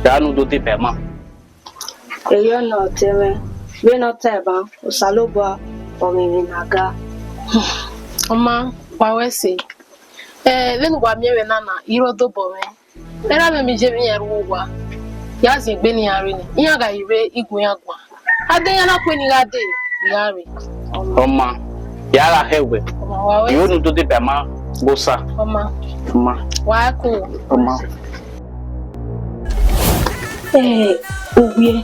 ra ne u do deba ima. Erriọ nọ ọtẹn mwẹ, vbene ọ ta ẹban, Osanobua ọ mwẹ emwi ne a ga. Ọ ma, wa ru ẹse. Ẹ, vbene uwa miẹn mwẹ na na, I rre odobọ mwẹ. Erha mwẹ miẹn iye mwẹ iran ru owa, ya zin egbe ne iran rre ni, iran gha rre igue iran guan. A de iran na kue ne I gha dee, I gha rre. Ọ ma, ya gha hẹ wẹ. Ọ ma, wa ru ẹse. I ho ne u do deba ima gbe Osa. Ọ ma. Ọ ma. Wa ku. Ọ ma. Ẹ, ovbi ẹre,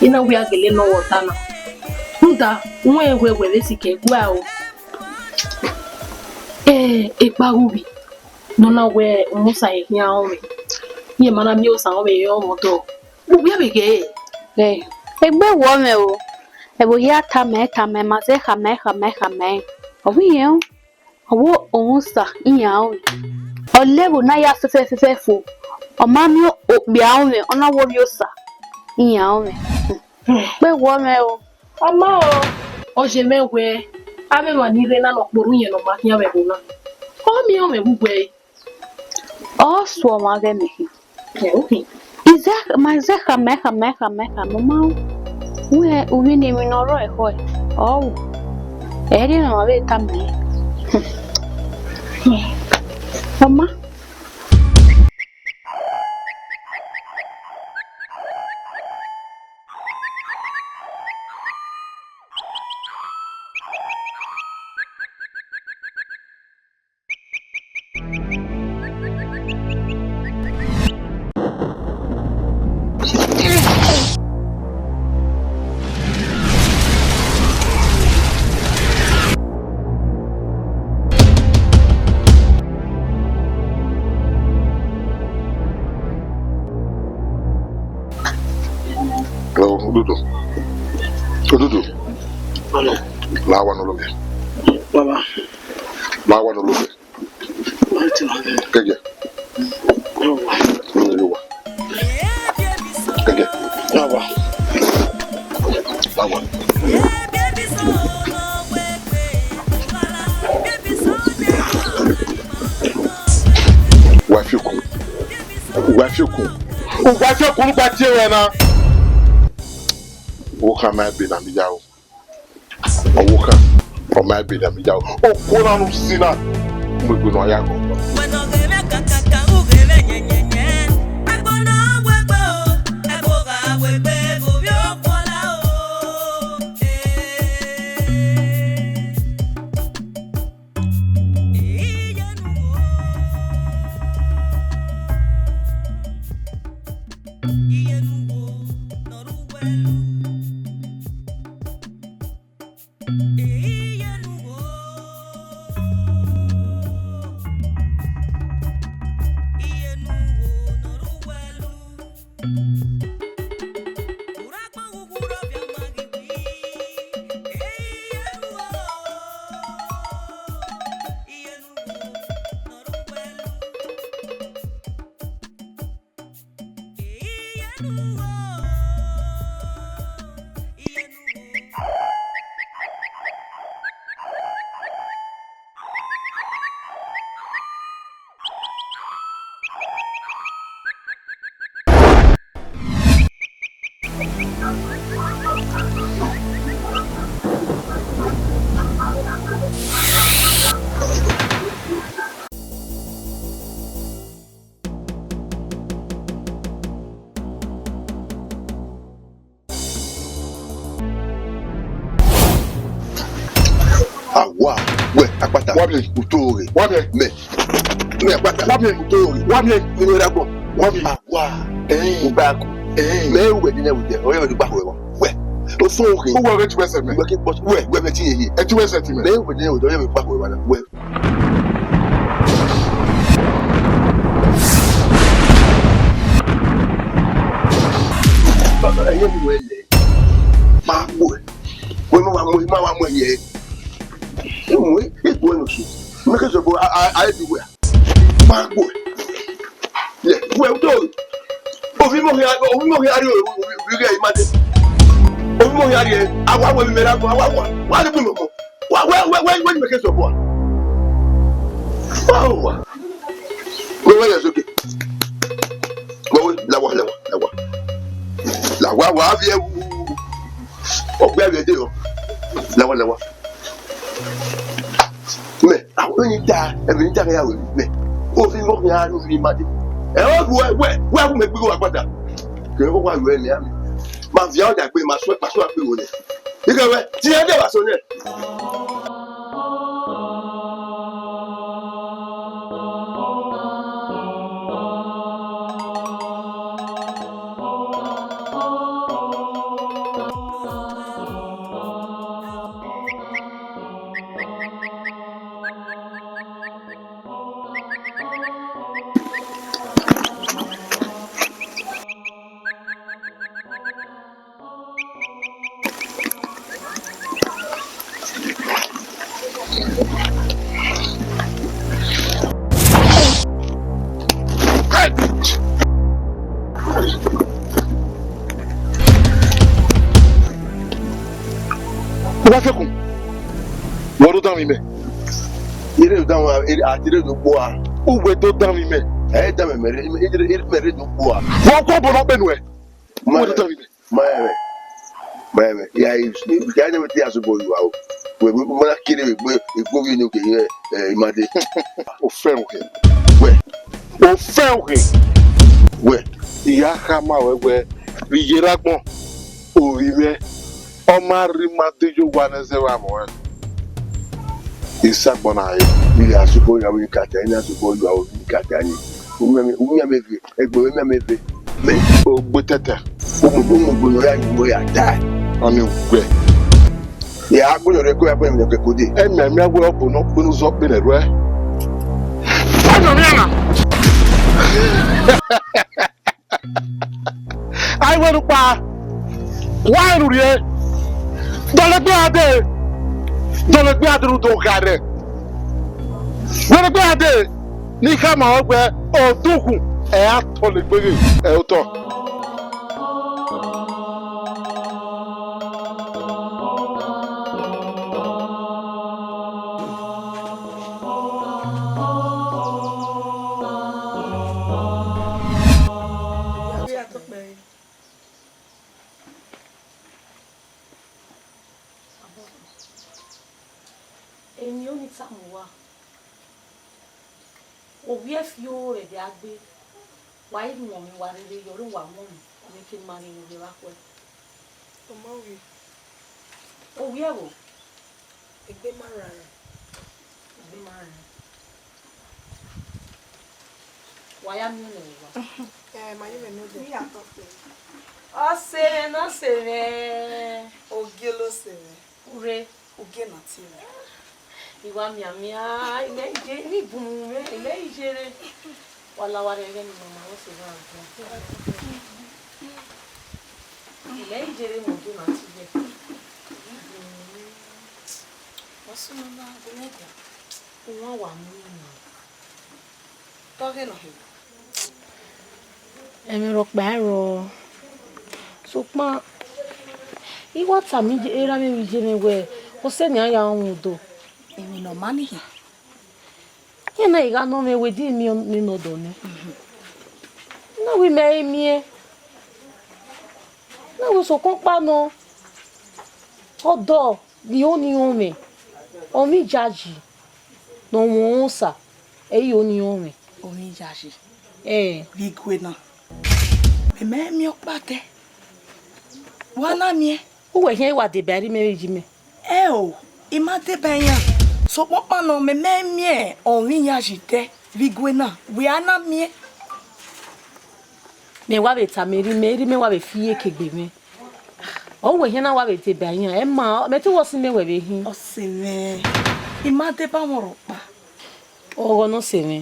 I na wẹ a gele nọ vbe ọta na. Rhunmwuda, wẹ wẹ wẹ vbe sikẹ gua o. Ẹ, ekpa ghe uvbi, ne ọ na wẹ, Osa ye khian ọnrẹn. Iran ma na miẹn Osa ọnrẹn ye ọmọ dọ. Ovbi ẹre vbe ghe ẹre. Ẹ, egbe wọọ mwẹ o. Ẹvbo hia tama ẹn, tama ẹn, ma zẹ khama ẹn, khama ẹn, khama ẹn. Ọ wẹ irẹn o. Ọ wẹ Osa iran ọnrẹn. Ọ lẹ ẹvbo na ya fẹfẹ fẹfẹ fo. Ọ ma miẹn okpia ọnrẹn, ọ na wẹ ovbi Osa iran ọnrẹn. Egbe wọọ mwẹ o. Ọ ma o, ọ ye mwẹ wẹẹ, avbe emwa ni rre na ne ọ kporhu iyẹn ne ọ ma khian vbe ẹvbo na. Ọ miẹn ọnrẹn vbe uwẹ ẹre. Ọ suọ ọmwa ghẹ mẹ khin. Ẹ, okay. I zẹ, ma zẹ khama ẹn, khama ẹn, khama ẹn, khama ẹn, ma ru. Wẹ, u vbe ne emwi ne ọ rrọọ ekhọe, ọ ru. Ẹ i rre ne ọmwa vbe tama ẹn. Ọ ma. Hello, Odudu. Odudu. Hello. La wa no lo bien. Baba. La wa no lo bien. Kẹjẹ. Kẹjẹ. Kẹjẹ. Baba. Baba. Wa fi okun. Wa fi okun. Ugbẹn fi okun ugba tie ruẹ na. Ọvbokhan ma ebe ne a miẹn ya o. Ọvbokhan, ọ ma ebe ne a miẹn ya o. Okuo na ne u si na, mu egbe ne ọ ya gọ. Wẹ ne ọ ghẹ mwẹ kakaka, u ghẹ mwẹ yẹnyẹnyẹn. Ẹgbọn na wegbe o, ẹgbọn gha wegbe, vbe ovbi okuo la o. Eh. Awa, wẹ, akpata. Wa miẹn. Uto ghe. Wa miẹn. Mẹ. Mẹ akpata. Wa miẹn. Uto ghe. Wa miẹn. Mẹ ne ra gbọ. Wa miẹn. Awa. Eh. Ugbaku. Eh. Mẹ wẹ ni nẹ wẹ, ọ yẹ wẹ ni gba wẹ wa. Wẹ. O fo ghe. Uwẹ ghẹ ti wẹ sẹ mẹ. Wẹ ki kpọt-, wẹ, wẹ mẹ ti yeye. Ẹ ti wẹ sẹ ti mẹ. Mẹ wẹ ni nẹ wẹ, ọ yẹ wẹ gba wẹ wa na. Wẹ. Ẹyẹ ni wẹ lẹ, ma gbuẹ. Wẹ ma wa mu, ma wa mu ẹyẹ. Mu igbuẹ nọ su. Mẹ ke zọbọ a, a, a, everywhere. Ma gbuẹ. Lẹ, wẹ udo. Ovbi mọ hia, ovbi mọ hia rrie, ovbi ghe ima dẹ. Ovbi mọ hia rrie, a wa wẹ mẹ ra gbọ, a wa wa, wa ni bu mẹ mọ. Wa, wẹ, wẹ, wẹ, wẹ, mẹ ke zọbọ a. Wa wa. Wẹ, wẹ, ya soke. Wẹ, wẹ, la wa, la wa, la wa. La wa, wa viẹ wu. Ọgbẹ viẹ de o. La wa, la wa. Mẹ, àwọn yìí da, ẹ̀mí da ya wẹ mẹ. Ovbi mọ ya ru mi ma de. Ẹ o wẹ, wẹ, wẹ, mẹ gbigho wa gbada. Kẹ o wa yọ ẹmẹ ami. Ma viẹ ọdagbe, ma sọ, ma sọ akpe wo nẹ. Ikẹwẹ, tie ẹdẹ vbe asọn nẹ. Wa fẹkun, wẹ do danmwẹ imẹ. Ire do danmwẹ, a ti re do kpo a. Uwẹ do danmwẹ imẹ. Ẹ danmwẹ mẹ re, ire mẹ re do kpo a. Vbe ọguọbọ ne ọ kpe nuẹ? Ma, ma ẹmwẹ, ma ẹmwẹ, ya, ya ne te ya sobọ yua o. Wẹ, wẹ, ma na kere egbe, egbe ovbi unu ke ye, eh, ima de. Ofẹn uhe. Wẹ. Ofẹn uhe. Wẹ. I ya khama ruẹ wẹ, vbe iye rre agbọn, ovbi mwẹ, ọ ma rre ima de ye owa ne ẹzẹ vbe amwẹ. I sagbọn na re. Ire a sobọ yua vbe ikata, ire a sobọ yua vbe ikata ni. Umian mẹ, umian mẹ ve. Egbe mwẹ miẹn mẹ ve. Mẹ. Ogbe tẹtẹ. Ugbogbo, ugbogbo ne ọ ya yu wẹ ya ta. Ọni wẹ. Ya gbe nọ rẹ ko ya gbe nọ kẹ kode. Ẹ miẹn miẹn wẹ ọbo nọ kpenu zọ kpe nẹ ruẹ. Ọni ọni ana. Ai wẹ nukpa. Wa ru rrie. Dọlegbe a dee. Dọlegbe a dee ru do gha rẹ. Wẹ dọlegbe a dee. Ne I khama ruẹ wẹ, odukhunmwu, ẹ i ra tọlegbe ghe, ẹ i otọ. Samuwa, ovbi ẹfiọ rẹ dia gbe, wa i rhie uwọnmwi wa rere yọ, rhunmwuda uwọnmwi, ọ vbe ke ma rhie vbe evba khuẹ. Ọ ma wẹ. Ovbi ẹvbo? Egbe ma rran rẹn. Egbe ma rran rẹn. Wa ya miẹn nẹ vbe evba. Ẹ, ma ye mwẹ nodẹ. Ọ sẹ mwẹ, ne ọ sẹ mwẹ. Ogiolo sẹ mwẹ. Ure. Ugie na tie mwẹ. I wa mianmian, I mẹ i je, ne I bun mwẹ, I mẹ i je re. Wa la wa rẹn ẹghẹ ne imẹ ma vbe sẹ evba agbọn. I mẹ i je re, mẹ ugie na tie mwẹ. Ọ sunu na, gu mwẹ dia. Uwan wa miẹn nẹ. Tọghe nọ he. Ẹmwẹ rhọkpa i rrọọ, sokpan I wa tama erha mwẹ vbe iye mwẹ wẹẹ, ọ sẹ nian ya rọnmwẹ odo. Emwi ne ọ ma ni hin. Iran na gha nọ mwẹ wẹ, de miẹn ọnọdọ nẹ. Na wẹ mẹ i miẹn. Na wẹ sokpan ọkpa nọ, ọdọ. Vbe iro ni rọnmwẹ, ọmọ iyayi ne ọ mwẹ osa, ẹ i iro ni rọnmwẹ. Ọmọ iyayi. Ẹ. Vbe igue na, mẹ ma miẹn ọkpa dẹ. Wa na miẹn. Uwẹ khian wa deba erha mwẹ vbe iye mwẹ? Ẹ o, I ma deba iran. Sokpan ọkpa nọ, mẹ ma miẹn ọmọ iyayi dẹ vbe igue na, wẹ a na miẹn. Mẹ wa vbe tama erha mwẹ, erha mwẹ wa vbe fi iyeke gbe mwẹ. Ọ wẹ khian na wa vbe deba iran, ẹ ma, mẹ te wẹ ọ sẹ mwẹ wẹ vbe hin. Ọ sẹ mwẹ, I ma deba mwẹ rhọkpa. Ọghọ ne ọ sẹ mwẹ.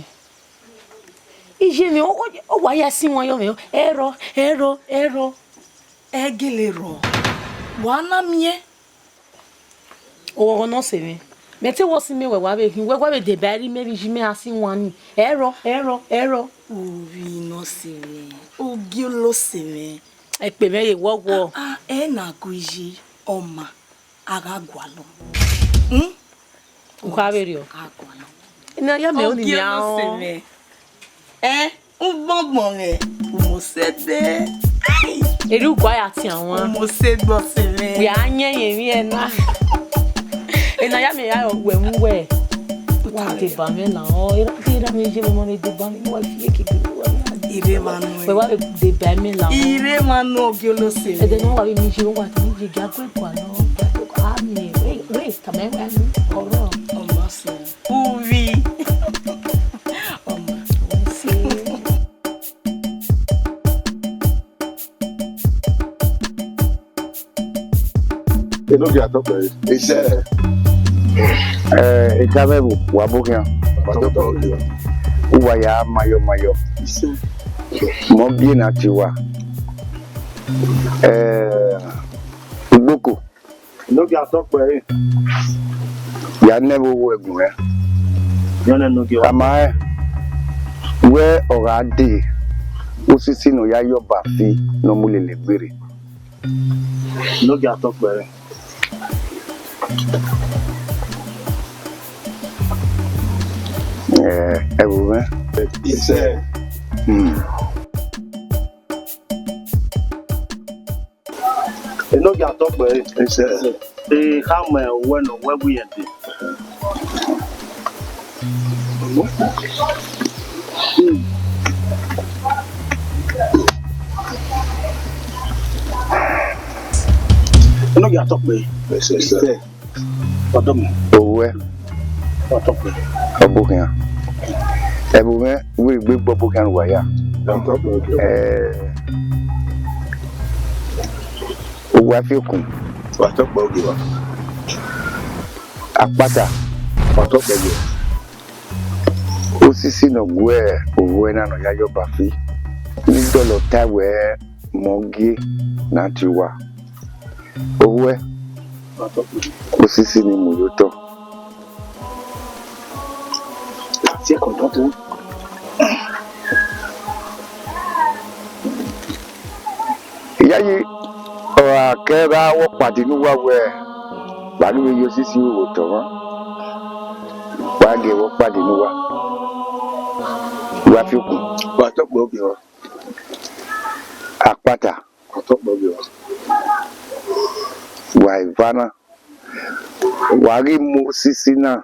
Iye mwẹ, ọ, ọ, ọ wa ya sẹ iwan yọ mwẹ, ẹ rrọọ, ẹ rrọọ, ẹ rrọọ. Ẹ gele rrọọ. Wa na miẹn. Ọghọ ne ọ sẹ mwẹ. Mẹ te wẹ ọ sẹ mwẹ wẹ wa vbe hin, wẹ wa vbe deba erha mwẹ vbe iye mwẹ a sẹ iwan ni. Ẹ rrọọ, ẹ rrọọ, ẹ rrọọ. Ovbi ne ọ sẹ mwẹ, ogiolo sẹ mwẹ. Ekpe mwẹ ye wọwọ. Ah, ah, ẹ na gu iye, ọ ma, a gha gualọ. Hmm? U kha vberriọ. A gha gualọ. Ina ya mẹ oni nia. Ogiolo sẹ mwẹ. Ẹ, ugbọngbọn mwẹ, u mose dẹ. Ai! Erriọ u gua ya tian wan. U mose dẹ ọ sẹ mwẹ. Wẹ a yẹn yẹn emwi ẹna. Ena ya mẹ ya wẹ mu wẹ. Wa deba mwẹ la, ọ, erha, erha mwẹ ye mwẹ ma vbe deba mwẹ, wa fi iyeke gbe wa. Ire ma nu. Wẹ wa vbe deba mwẹ la. Ire ma nu ogiolo sẹ mwẹ. Ẹdẹ ne wa vbe mi ye, wa mi ye, gia gue gualọ, a miẹn, wẹ, wẹ, tama ẹre wẹ, ọrọ. Ọ ma sẹ. Uvi. Ọ ma sẹ. Enogie Atọkpẹre. Isẹ. Eh, Ekamwẹvbo, wa bọ khian. Atọkpẹre. Uwa ya mayọ mayọ. Isẹ. Mọ gie na tie uwa. Eh, Ugboko. Enogie Atọkpẹre. Ya nẹ vbe owo ẹgun rẹ. Yọ nẹ Enogie. Tama rẹn wẹ ọ gha dee, osisi ne ọ ya ye ọba fi ne ọ mu lele egbe rre. Enogie Atọkpẹre. Eh, ẹvbo mwẹ. Isẹ. Hmm. Enogie Atọkpẹre. Isẹ. E kha mẹ owẹ ne owẹ gu yẹn dee. Enogie Atọkpẹre. Isẹ. Ọdọ mẹ. Owẹ. Ọtọkpẹ. Ọbokhian. Ẹvbo mwẹ, wẹ egbe gbe Ọbokhian ne uwa ya. Ọtọkpẹ. Eh, Uwa fi okun. Ọtọkpẹ ogie wa. Akpata. Ọtọkpẹ ogie. Osisi ne ọ gu owẹ na ne ọ ya ye ọba fi. Ne I dọlọ tae wẹ, mọ gie na tie uwa. Owẹ, osisi ni mu ye otọ. Iyayi, ọ gha kẹ gha wẹ ọkpadi ne uwa wẹ, wa ghi vbe ye osisi ru vbe otọ mwa. Wa gie wẹ ọkpadi ne uwa. Wa fi okun. Wa tọkpẹ ogie wa. Akpata. Wa tọkpẹ ogie wa. Wa eva na. Wa ghi mu osisi na,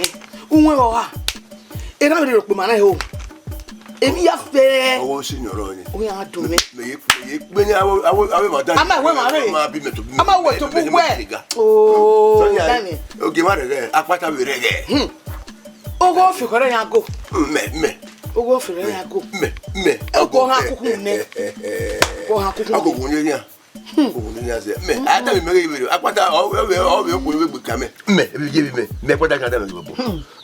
mwẹ. Uwẹ ọha. Erha vbe rhie okpia ma na ho. Emwi ya fẹ. Ọwọ si nọ rọ ni. Uwẹ a dun mwẹ. Me ye, me ye kpe ni avo, avo, avo ma da. A ma wẹ ma rre. Ma bi mẹ to bi. A ma wẹ to bu wẹ. Oh, Sonia, dani. Ogie ma rẹghẹ, akpata vbe rẹghẹ. Hmm. Ogho fi khọrẹ yan go. Mẹ, mẹ. Ogho fi khọrẹ yan go. Mẹ, mẹ. Ogho ha kuku nẹ. Ogho ha kuku. Agogo ni yan. Ogun ni ya zẹ. Mẹ, a da mi mẹ ghe vbe akpata, ọ, ọ, ọ, ọ, ọ, okporo vbe gbe ka mẹ. Mẹ, ebi ye bi mẹ. Mẹ akpata kan da mẹ gbe bo.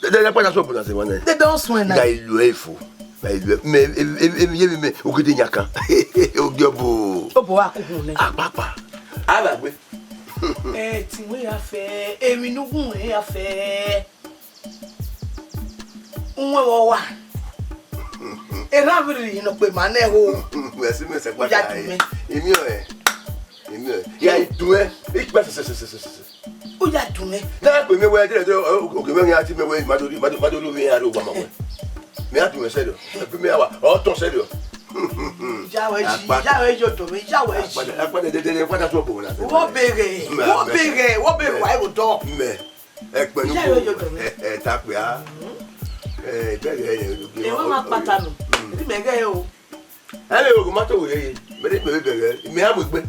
De, de, akpata so bo na se wa nẹ. They don't swear na. Ga ilu efo. Ga ilu. Mẹ, ebi, ebi, ebi ye bi mẹ. Ogede nya kan. Ogi obo. Obo wa kuku nẹ. Akpakpa. A ba gbe. Eh, ti wẹ ya fẹ. Emwi nugun ya fẹ. Uwẹ vbe ọwa. Erha vbe rhie ne ọ kpe ma nẹ ho. Wẹ si mẹ sẹ kpata. U ya dun mẹ. Imi ọe. Imi ọe. Ya dun ẹ. Ikpẹ sẹ sẹ sẹ sẹ sẹ. U ya dun mẹ. Na kpe mẹ wẹ de de oge mẹ ya ti mẹ wẹ ma do ma do ma do lu mẹ ya ro gba ma wẹ. Mẹ ya dun ẹ sẹ do. Kpe mẹ wa. Ọ tọn sẹ do. Ya wẹ ji, ya wẹ ji odọ mẹ, ya wẹ ji. Akpata, akpata de de de, akpata so ko na. Wo beghe, wo beghe, wo beghe wa ro dọ. Mẹ. Ẹkpẹn. Iye aro yo dọ mẹ. Ẹ, ẹ, ta kpia. Ẹ, bẹghe ẹ, ẹ, ẹ, ẹ, wa ma kpata nọ. Mm. Ebi mẹ ghẹ o. Ẹ lẹ ogun ma to wẹ ye. Mẹ de bẹghe bẹghe. Mẹ a mu egbe.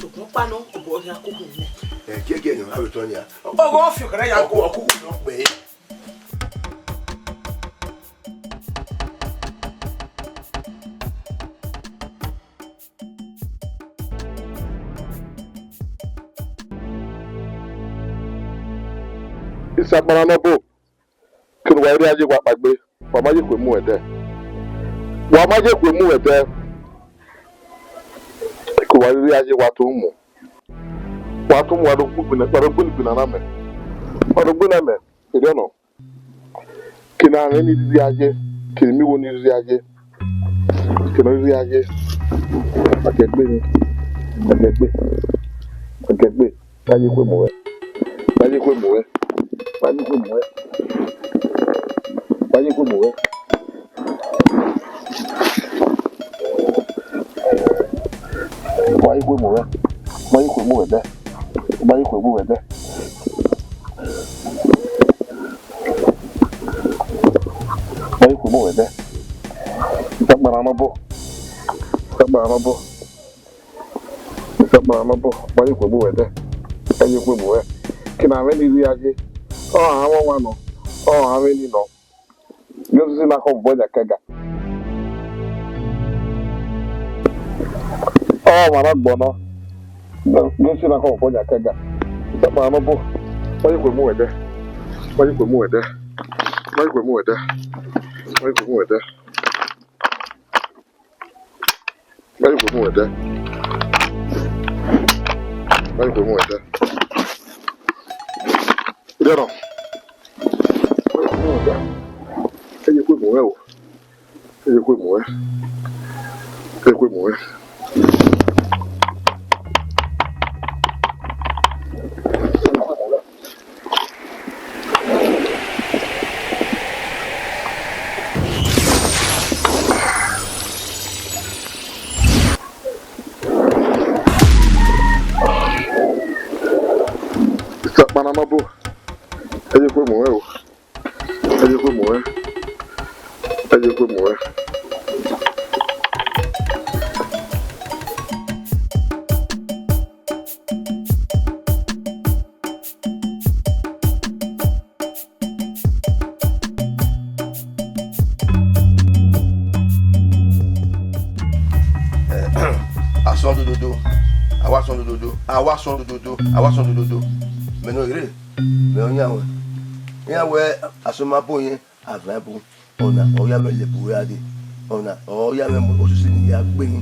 Sokun pa nọ, obọ ya kuku nẹ. Ẹ, gie gie nọ, a vbe tọ nia. Ọgọ fi ọkara ya. Ọkụ, ọkụ nọ gbe. Isakpara nọ bo, kevbe uwa i rhie a ye wa kpaegbe, wa ma ye ekhue mu ẹdẹ. Wa ma ye khuemu vbe ẹdẹ, ke wa rhirhi ya ye wa tọn mu. Wa tọn mu, wa do gbe igbinna, wa do gbe igbinna na mẹ. Wa do gbe na mẹ, erriọ nọ. Ke ne a mwẹ ni rhirhi ya ye, ke ne I miẹn igho ni rhirhi ya ye, ke ne ọ rhirhi ya ye. Wa gie egbe ni, wa gie egbe, wa gie egbe. Wa ye khuemu ruẹ. Wa ye khuemu ruẹ. Wa ye khuemu ruẹ. Wa ye khuemu ruẹ. Wa ye khuemu ruẹ. Wa ye khuemu ruẹ dẹ. Wa ye khuemu ruẹ dẹ. Wa ye khuemu ruẹ dẹ. Isakpara nọ obọ. Isakpara nọ obọ. Isakpara nọ obọ, wa ye khuemu ruẹ dẹ. Wa ye khuemu ruẹ. Ke ne a mwẹ ni rhirhi ya ye. Ọ gha mwẹ ọmwa nọ. Ọ gha mwẹ ni nọ. Gie osisi na khọ obọ yan kẹga. Ọ mwa na gbọ nọ. Gie osisi na khọ obọ yan kẹga. Isakpara nọ obọ. Wa ye khuemu ruẹ dẹ. Wa ye khuemu ruẹ dẹ. Wa ye khuemu ruẹ dẹ. Wa ye khuemu ruẹ dẹ. Wa ye khuemu ruẹ dẹ. Wa ye khuemu ruẹ dẹ. Erriọ nọ. Wa ye khuemu ruẹ dẹ. Wa ye khuemu ruẹ o. Wa ye khuemu ruẹ. Wa ye khuemu ruẹ. Isakpara nọ obọ. Wa ye khuemu ruẹ o. Wa ye khuemu ruẹ. Wa ye khuemu ruẹ. Asọn dododo, a wa sọn dododo, a wa sọn dododo, a wa sọn dododo. Mẹ ne ọ rre, mẹ ọ yan wẹ, iran wẹ asọn ma bo yẹn, a van bu. Ọna ọ ya mwẹ lẹbu ruẹ a dee. Ọna ọ ya mwẹ osisi ne I ya gbe ni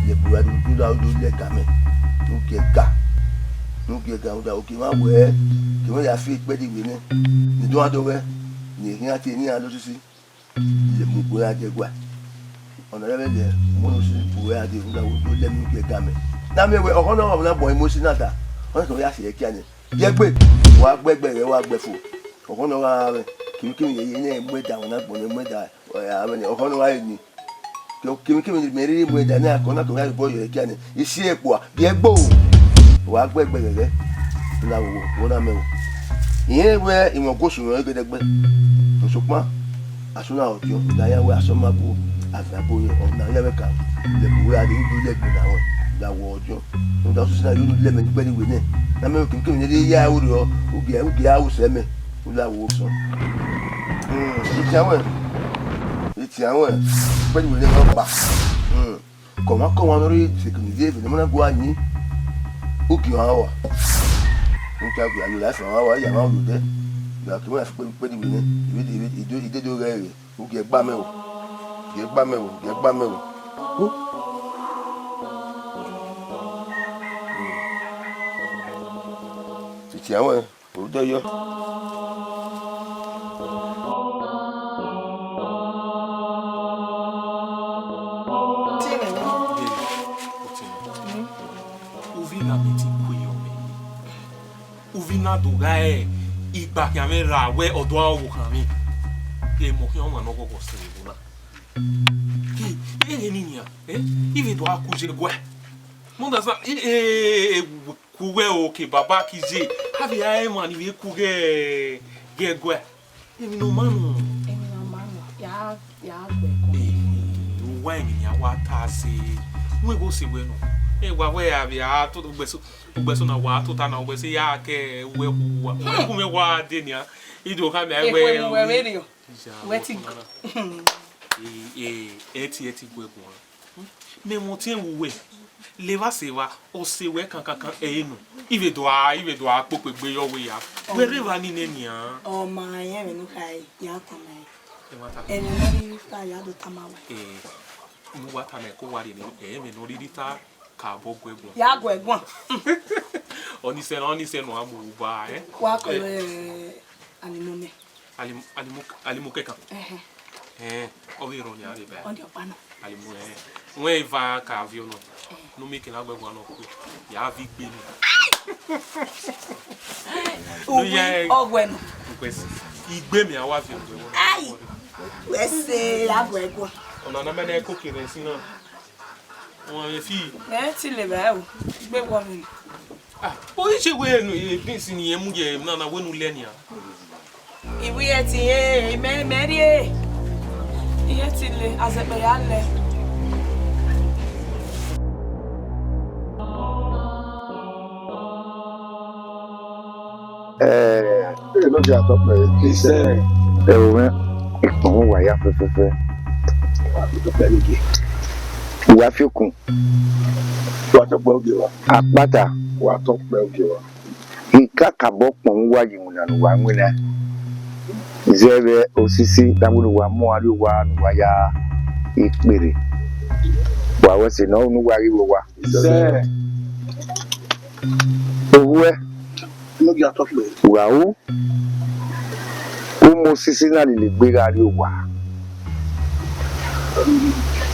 lẹbu ruẹ a dee, u do lẹ ga mẹ. Ne u gie ga, ne u gie ga, rhunmwuda ogie mwa wẹẹ, ke mwẹ ya fi ekpẹdẹ iwe nẹ, ne I do gha do ghẹ, ne I khian tie ne iran lẹ osisi lẹbu ruẹ a dee guẹ. Ọna ọ ya mwẹ lẹ mu ne osisi bu ruẹ a dee, rhunmwuda u do lẹ ne u gie ga mẹ. Ne a miẹn wẹẹ, ọkhọ ne ọ gha vbe na gbọn emu osisi na da, ọ na tọn ya si ẹre kia nẹ. Gie egbe, wa gbe egbe ghẹ, wa gbe fo. Ọkhọ ne ọ gha mwẹ, kevbe kevbe ne I ye ne mu ẹdẹ, ọ na gbọn ne mu ẹdẹ, ẹ, a mwẹ nẹ, ọkhọ ne ọ gha re ni. Kevbe kevbe ne mẹ rhirhi mu ẹdẹ ne akọ na, ke ọ gha re obọ yọ ẹre kia nẹ. I si ẹre kpua, gie egbe o. Wa gbe egbe ghẹ ghẹ. Na wo, wo na mẹ o. Irẹn wẹ imwẹ go sunu ẹre gẹdẹgbẹ. Sokpan, asọn na ọdiọn, da ya wẹ asọn ma bu, a van bu yẹn, ọ na ya mwẹ ka lẹbu ruẹ a dee, u do lẹ egbe na ruẹ, da wọ ọdiọn. Rhunmwuda osisi na yo ne u lẹ mẹ ni kpẹdẹ iwe nẹ. Ne a miẹn kevbe kevbe ne I rhie ya ẹre orriọ, u gie, u gie aro sẹ mẹ, u la wo sọn. Hmm, itian ruẹ, itian ruẹ, kpẹdẹ iwe nẹ ọ kpa. Hmm, kọmwa kọmwa ne ọ rre feke ne ivie eve ne ma na gua yin, u gie ọnrẹn rua. Rhunmwuda u gie aro la ẹfe ọnrẹn rua, ya mwa ru odẹ. Ya ke mwa fi kpẹdẹ iwe nẹ, ide do ghẹ ẹre. U gie gba mẹ o, gie gba mẹ o, gie gba mẹ o. Hu. Titi awẹn, orhu dẹ yọ. Tie mwẹ nẹ. Uvie na mẹ ti kue yọ mẹ. Uvie na do gha re igba khian mwẹ ra wẹ ọ do gha wo khan mwẹ. Emọ khian ọmwa ne ọ ghọghọ sẹ vbe na. Ke, ehe ni nian, eh? I vbe do gha ku ye guẹ. Mother sa, i, eh, ku wẹ o ke baba ki ye. A vbe a emwa ni vbe ku ghẹ, ghẹ guẹ. Emwi ne ọ ma nọ. Emwi ne ọ ma nọ. Ya, ya guẹ guẹ. Eh, uwa emwi nian wa ta sẹ. Wẹ gho sẹ wẹ nọ. Eh, wa wẹ a vbe a to gbẹ so, gbẹ so na wa tota na, wẹ sẹ ya kẹ wẹ hu wa. Wẹ hu mwẹ wa de nian. I do kha mẹ wẹ. Ekhue mu wẹ vberriọ. Wẹ ti. Eh, eh, ẹ ti, ẹ ti guẹ guan. Mẹ mwẹ ọtiẹn vbe uwẹ, levba sẹ evba, ọ sẹ wẹ kankankan, ẹ i re nọ. I vbe do a, I vbe do a kpokpo egbe yọ wẹ ya. Wẹ rre evba ni nẹ nian. Ọ ma rẹn ẹmwẹ ne u khare, ya tama ẹn. Ẹmwata. Ẹmwẹ ne ọ rhirhi khare, ya do tama wẹ. Eh, Ne uwa tama ẹko uwa rhie ne ẹmwẹ ne ọ rhirhi ta ka vbe ọgua ẹguọn. Ya gu ẹguọn. Ọnii sẹ, ọnii sẹ ne a mu ba, eh? Wa kọ, eh, alimọmẹ. Alim-, alimu-, alimukẹkan. Ẹhẹn. Eh, ọ vbe rhọn ya rre ba. Ọ diọkpa nọ. Alimu, eh. Wẹ eva ka viọ nọ. Eh. Ne u miẹn ke na gu ẹguọn nọ kue. Ya vi igbe mi. Uwi, ọgua nọ. Igbe mi a wa viọ. Ai. Wẹ sẹ, ya gu ẹguọn. Ọna na mẹ ne ẹko kere ẹsin na. Wọn vbe fi. Mẹ ti le ba o, igbe wọ mi. Ah, o yi se wẹ enu, eh, beans ni ẹ mu ye na na wẹ ne u lẹ nian. Iwẹ ẹ ti ye, mẹ, mẹ rrie. Iye ti le, azẹkpẹ ya lẹ. Eh, eh, no dia tọkpẹ. Ẹvbo mwẹ, ikpọnmwẹ uwa ya fẹfẹfẹ. Uwa fi okun. Wa tọkpẹ ogie wa. Akpata. Wa tọkpẹ ogie wa. I kakabọ kpọnmwẹ uwa ye iwinna ne uwa winna. Zẹ vbe osisi, da wẹ ne uwa mu arrie owa ne uwa ya ikperre. Wa wẹ sẹ ne ọ ru ne uwa ghi vbe owa. Zẹ. Ohuẹ, ne u gia tọkpẹ. Wa ru, u mu osisi na lele egbe gha rrie owa.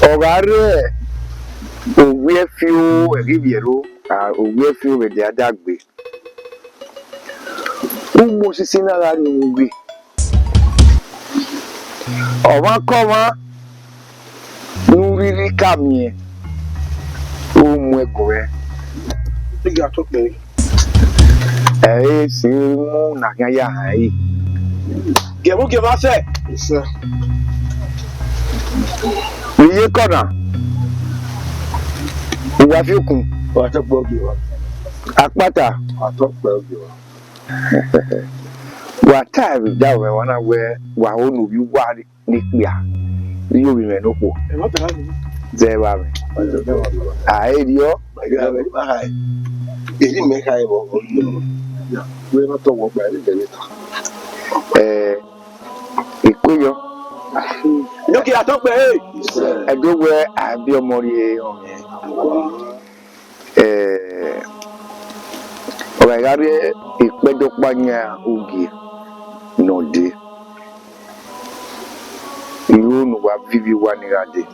Ọ gha rre owiẹ fioo, ẹghẹ ivbiẹro, a, owiẹ fioo vbe ẹdẹ a da gbe. U mu osisi na gha rrie owa ughe. Ọmwaikọmwa ne u rhirhi ka miẹn, u mu ẹguẹn. Iga tọkpẹ. Ẹ i si mu ne a khian ya han ẹre. Gie vbe u gie vbe a sẹ. Vbe iyeke ọna, uwa fi okun. Wa tọkpẹ ogie wa. Akpata. Wa tọkpẹ ogie wa. Wa ta vbe idaro mwẹ, wa na wẹ wa ho ne ovbi uwa ni kpia, ne I yo vbe mwẹ ne okhuo. Zẹ vbe avbe. A i rriọ. Eri mẹ kha ẹvbo, wẹ na tọ wọ gba ẹre gẹlẹ ta. Ẹ, I kue yọ. Enogie a tọkpẹ ẹre. Ẹ do wẹ a biẹ ọmọ rhie ọmọ. Ẹ, ọ gha gha rrie ikpẹdẹ ọkpa yan ugie ne ọ dee. Iro ne uwa viọ ivbi uwa ni gha dee.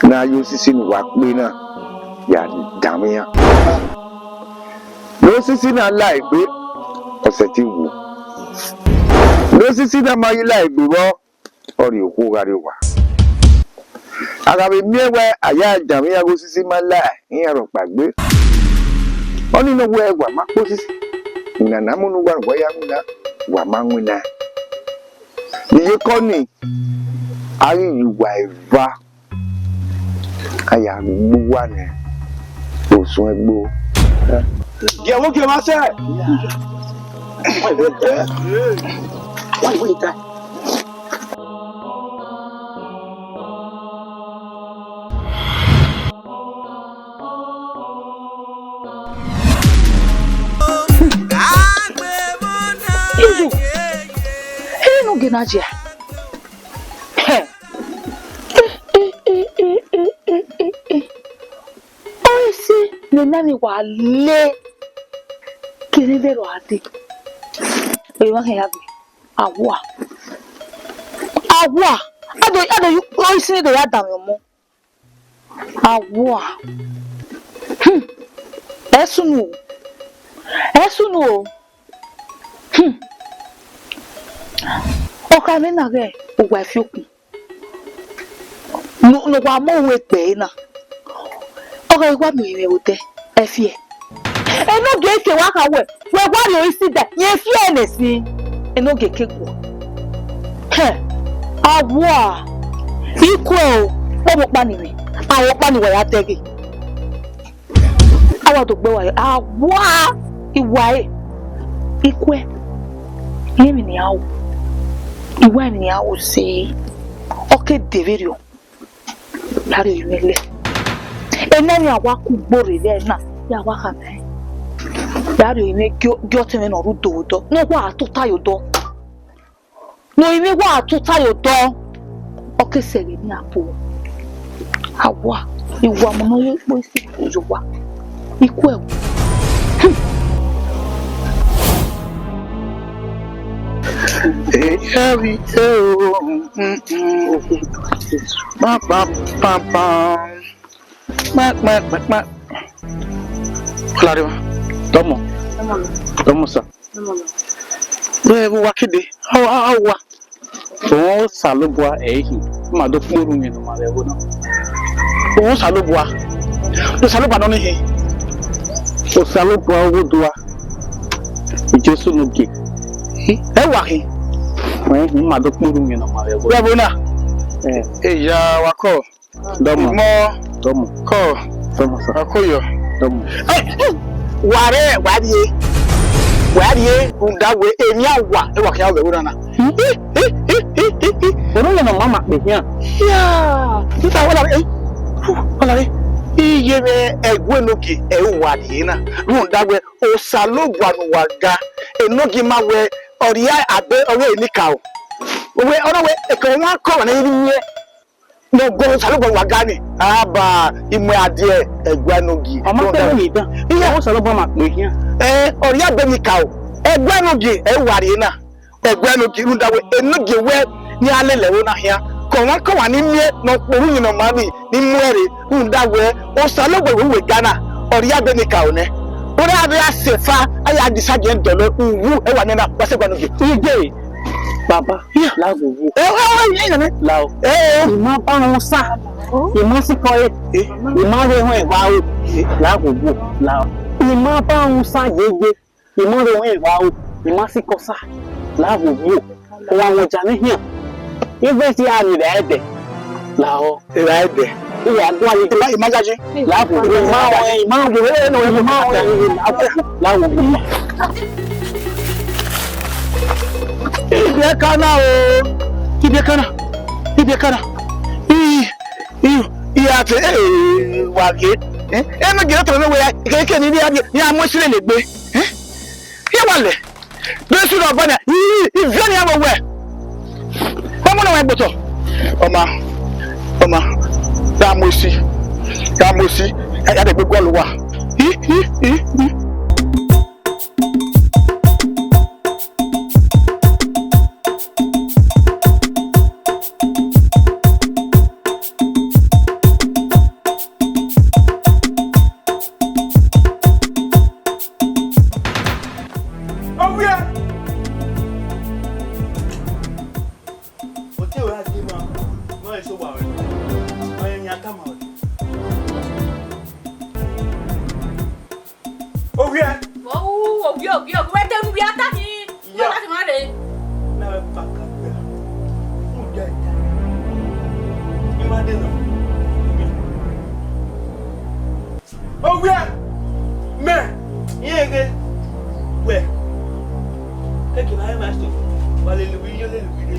Ne a ya osisi ne uwa kpe na ya danmwẹ iran. Ne osisi na la egbe, ọ sẹtin wu. Ne osisi na ma ghi la egbe vbọ, ọ rhie okhuo gha rrie owa. A gha vbe miẹn wẹ a ya danmwẹ iran ghe osisi ma la iran rhọkpa egbe. Ọnii nọ wẹ wa ma kpe osisi, winna ne a mu ne uwa ne uwa ya winna, wa ma winna. Iyeke ọnii, a ghi ye uwa eva, a ya gbe uwa nẹ osuẹn gbe. Gie vbe u gie vbe a sẹ. Ido, ẹ i re ne ọ gele na dia? Hẹ. Ọ i si ne nani wa le, kere vbe rọ a dee. Emwa hẹn ya gbe. Awua. Awua. Ado, ado, ọ i si ne do ya danmwẹ ọmọ. Awua. Hmm. Ẹ sunu o. Ẹ sunu o. Hmm. Ọ kha mwẹ na ghẹ uwa fi okun. Ne, ne uwa mu ohu egbe na. Ọ gha wa miẹn mwẹ vbe odẹ, ẹ fiẹ. Enogie ke wa kha wẹ, wẹ wa rhie isi da, ye fiẹ nẹ sin. Enogie ke guọ. Hẹ, awua, I kue o, kpọmọ ọkpa ni mwẹ, a ru ọkpa ni wa ya dẹghe. A wa do gbe wa yọ, a wa, I wa ẹre, I kue, irẹn emwi ne iran ru, I wa emwi ne iran ru sẹ, ọ ke de vberriọ, ya rhie orinmwi lẹ. Enẹ ni a wa ku ugbo rre vbe ẹre na, ya wa khama ẹre, ya rhie orinmwi gie, gie ọtẹn mwẹ ne ọ rre udo vbe odọ, ne ọ wa tota ye odọ. Ne orinmwi wa tota ye odọ. ọ ke sẹ ẹghẹ ne iran po. A wa, I wa mu ne ọ ye ekpo esi, I yo wa. I ku ẹwu. Hmm. Eya vbe ite o, mm, mm. Pa, pa, pa, pa. Kpa, kpa, kpa, kpa. Ọlarre wa. Tọmọ. Tọmọ sa. Vbe vbe uwa kede. Awa, awa. Osanobua ẹ i hin, ma do kpe orhu uyẹn ne ọ ma vbe ẹvbo na. Osanobua, Osanobua nọ ne I hin. Osanobua ọghe odua, Jesu ne ogie. Ẹ wa hin. Wẹ hin, ma do kpe orhu uyẹn ne ọ ma vbe ẹvbo. Vbe ẹvbo na? Eh. Eya wa kọ. Dọmọ. Imọ. Dọmọ. Kọ. Dọmọ sa. Akoyọ. Dọmọ. Ẹ, wa rẹ, wa rrie. Wa rrie, rhunmwuda wẹ, emwi a wa, ẹ wa khian vbe ẹvbo na na. Hmm? Orhu uyẹn ne ọ ma ma kpe khian. Ya, ita wala re, wala re. Iye mwẹ ẹguẹ ne ogie, ẹ wa rrie na. Rhunmwuda wẹ, Osanobua ne uwa ga, enogie ma wẹ, ọ rhie abe, ọ wẹ enikaro. Wẹ, ọ na wẹ, ekẹ ọmwa kọ ọmwa ne I miẹn. Ne ọ gọ Osanobua wa ga ni, a ba imu a die ẹguẹ ne ogie. Ọ ma kpe vbe emwi dan. Iya. Osanobua ma kpe khian. Ẹ, ọ rhie abe ni ka o. Ẹguẹ ne ogie, ẹ wa rrie na. Ẹguẹ ne ogie, rhunmwuda wẹ, enogie wẹ ne a lele ẹvbo na khian. Ke ọmwa ke ọmwa ni miẹn ne ọ kpe orhu uyẹn ne ọ ma ni, ni mu ẹre, rhunmwuda wẹ, Osanobua wẹ uwẹ ga na, ọ rhie abe ni ka o nẹ. Ọ na rre a sẹ efa, a ya disa giẹn dọlọ, uwu, ẹ wa miẹn na, wa sẹ ẹguẹ ne ogie. Ide, baba. Iya. Lagogo. Eh, eh, eh, eh, eh. Lao. Eh, eh. I ma ba rẹn osa. I ma sikọ ẹre. Eh. I ma rre ehọẹn evbare. Eh. Lagogo. Lao. I ma ba rẹn osa yeye. I ma rre ehọẹn evbare. I ma sikọ osa. Lagogo. Wa wọn ja ne hian. Ivẹ si a ni vbe ẹdẹ. Lao. Evba ẹdẹ. Iya, do ani. Ima, ima jaji. Lawo, ima wẹ, ima wẹ, ima wẹ, ima wẹ, lawo. Ibiẹka na o. Ibiẹka na. Ibiẹka na. I, i, i a te, eh, wa ge. Eh, eh, me ge tẹrẹ wẹ ya, ke, ke ni, ni a mu esi lele egbe. Eh? Iye wa lẹ. Jesu na ọba na, i, i, ivie ni a vbe wẹ. Ọmọ na wa gbotọ. Ọma, ọma, ra mu esi, ra mu esi, ya, ya dẹ gbe gọl uwa. I, i, i, i. Owiẹ! Ọtẹn ọre a dee ma, ma rẹn sẹ owa ruẹ, ma rẹn ne a tama ruẹ. Owiẹ! Owu, owiẹ, owiẹ, owiẹ, wẹ te unu vbe a ta khin. Iya. Wẹ na ti ma rre. Na wẹ paka gbe a. Mu dia ita. I ma de nọ. Owiẹ, mẹ, irẹn ghe wẹ. Kẹkẹ na rẹn ma so, wa lele uwi yo, lele uwi rre.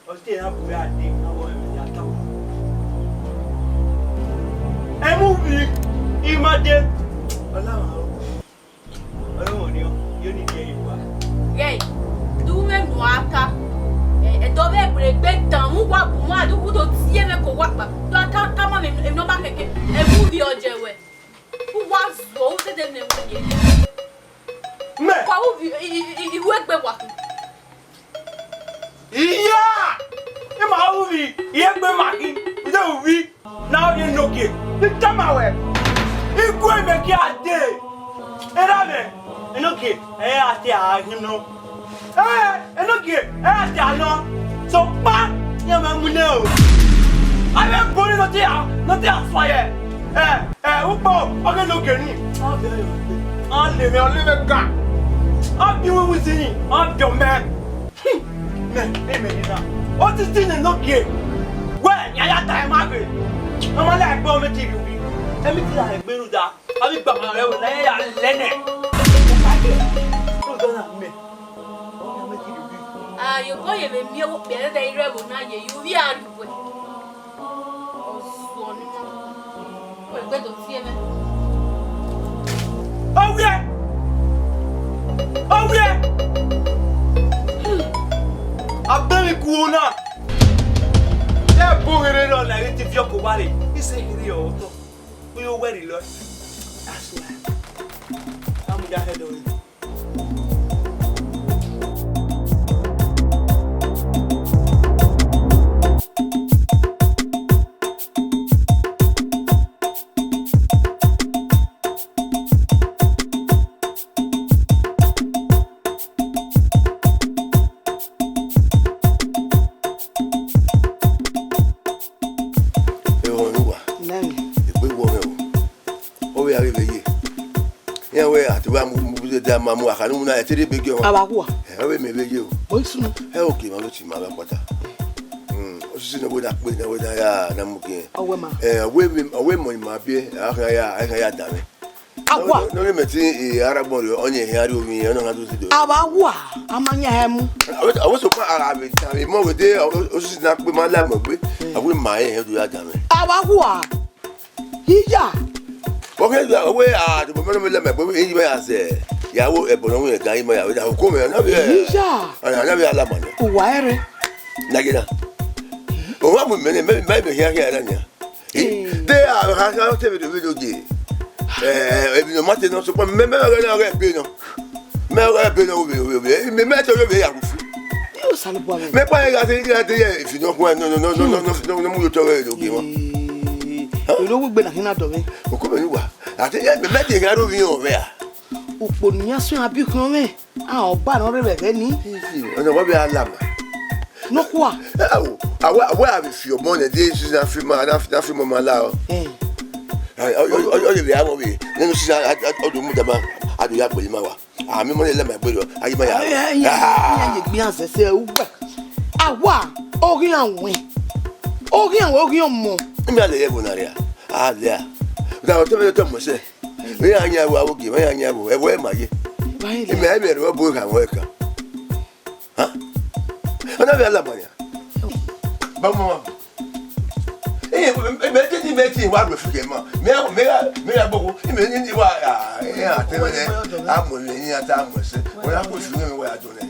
Ọtẹn na bu a dee, na wọ ẹmwẹ ya ta. Ẹ mu uwi, I ma de. Ọla ma ro. Ọlọ́run ni ọ, yóò ní kí ẹ yí pa. Ghẹ, du mwẹ nu a ta. Ẹ, ẹdọ vbe egbe dan, mu wa bu mu a du ku do tie mwẹ ko wa kpa. Du a ta, ta ma mwẹ emwi nọ ma kẹkẹ. Ẹ mu uwi ọ jẹ wẹ. U wa zuọ, u dede mwẹ mu ye. Mẹ. Kọ u vi, i, i, i, i, ihu egbe wa. Iya! Ima ru vbi iye egbe ma ghi, u de ru vbi. Na ọ rhie Enogie, I tama wẹ, I gu ẹmwẹ gie a dee. Erha mwẹ, Enogie, ẹ i ra te a ghin nọ. Ẹ, Enogie, ẹ i ra te a nọ. Sokpan, iran ma mu nẹ o. A vbe bọ nẹ ne ọ te a, ne ọ te a sua yẹ. Ẹ, ẹ, ukpo, ọ ghe Enogie ni. A lele mwẹ, ọ lele mwẹ ga. A biẹ uwu isin, a biẹ ọmẹ. Hmm, mẹ, mẹ, mẹ, na. Ọ ti si nẹ Enogie. Wẹ, ya ya ta ẹmwẹ ghe. Ọ ma la egbe ọmẹ ti rhie ubi. Ẹmwẹ ti la egbe rhunmwuda. A vbe gba ma rẹ wẹ, na ya ya lẹ nẹ. Rhunmwuda na mẹ. Ọmẹ ti rhie ubi. A, yobọ ye vbe miẹn vbe okpia ẹdẹdẹ i rre ẹvbo na ye, ye uvbi a rhie uwẹ. Ọsuọ ni ma. Wẹ gbe do tie mwẹ. Owiẹ! Owiẹ! Hmm. Abẹmwi ku na. Ẹ Vale, ise kherhe ọtọ. Uyo wẹ rhie lọ. That's why. Amudia hẹ dọre. Ehọ ne uwa. Nẹẹn. Egbe wọ mwẹ o. Ọ vbe a ghi vbe ye. Iran wẹ a te wa mu mu de da ma mu akha ne u na ẹte rhie ebe gie ọmwa. A vbe gua. Ẹ, ọ vbe mẹ vbe ye o. Bọ isu. Ẹ, oke ma lo ti ma vbe kpata. Hmm, osisi ne wẹ na kpe ne wẹ na ya na mu gie. Ọ wẹ ma. Ẹ, ọ wẹ mọ ima biẹ, a kha ya, a kha ya da mwẹ. Awa. Nọ ghi mẹ te, eh, ara gbọn rriọ, ọni ẹhian rrie ovbi iran, ọna gha do zẹ do. A vbe awa, a ma yan hẹ mu. Awe, awe so pa ara vbe ta vbe mọ wẹ de, awe, osisi na kpe ma la mọ gbe. Awe ma ẹhian do ya da mwẹ. A vbe awa. Iya. Ọghe ya, awe, a, do mọ mẹ la mọ gbe, eyi ma ya zẹ. Ya wo ẹbọ nọ wẹ ga, ima ya wẹ da ko mẹ, na vbe. Iya. Ana, na vbe ala ma na. Uwa ẹre. Na ghe na. O wa mu mẹ ne, mẹ, mẹ, mẹ hian hian na nia. Eh, de a, a, a, te vbe do, vbe do je. Eh, emwi ne ọ ma te nọ, sokpan mẹ, mẹ ọghe nọ, ọghe ebe nọ. Mẹ ọghe ebe nọ, ovbe, ovbe, ovbe. Mẹ, mẹ te ovbe ya rufu. Yo, Osanobua mwẹ. Mẹ kpa gha te, gha te ye ifi nọ kua, nọ, nọ, mu yo tọ vbe do ge wan. Eh, ero wu gbe na hin na dọ mwẹ. Oko mẹ ni wa. A te ye, mẹ, mẹ te gha ro vbe ovbe a. Ukpo ne iran suẹn a bi ukhiọn mwẹ. A, ọba ne ọ rre vbe ẹghẹ ni. Ọna wa vbe a la ma. Nọkhua. Ẹ, o, a wẹ, a wẹ a vbe fi ọmọ nẹ, de isi na fi ma, na fi, na fi ọmọ ma la ọ. Eh. Ọ, ọ, ọ, ọ, ọ vbe a vbe, nene isi na, a, a, ọ do mu dama, a do ya gbele ma wa. A, mi mọ ne lẹ ma gbe rọ, a yi ma ya. Ẹ, ẹ, ẹ, ẹ, ẹ, ye gbe iran sẹsẹ, uwẹ. A wa, oghian wẹ. Oghian wẹ, oghian ọmọ. Imi a lẹ ye ẹvbo na rria, a lẹ a. Da, ọ tọ vbe tọ mọ sẹ. Vbe iran yan ẹvbo avogie, vbe iran yan ẹvbo, ẹvbo ẹ ma ye. Vbe iran. Imẹ, imẹ rẹ ọbo gha mwẹ ẹkan. Ha? Ọna vbe a la ma nia. Ba mọ. Eh, imẹ te, imẹ te wa ru efuge ma. Mẹ, mẹ, mẹ ya gbogbo. Imẹ ni, ni wa, ah, eh, a te mẹ nẹ. A mọ ni, ni a ta mọ sẹ. Wẹ ya ko fi mẹ wa ya do nẹ.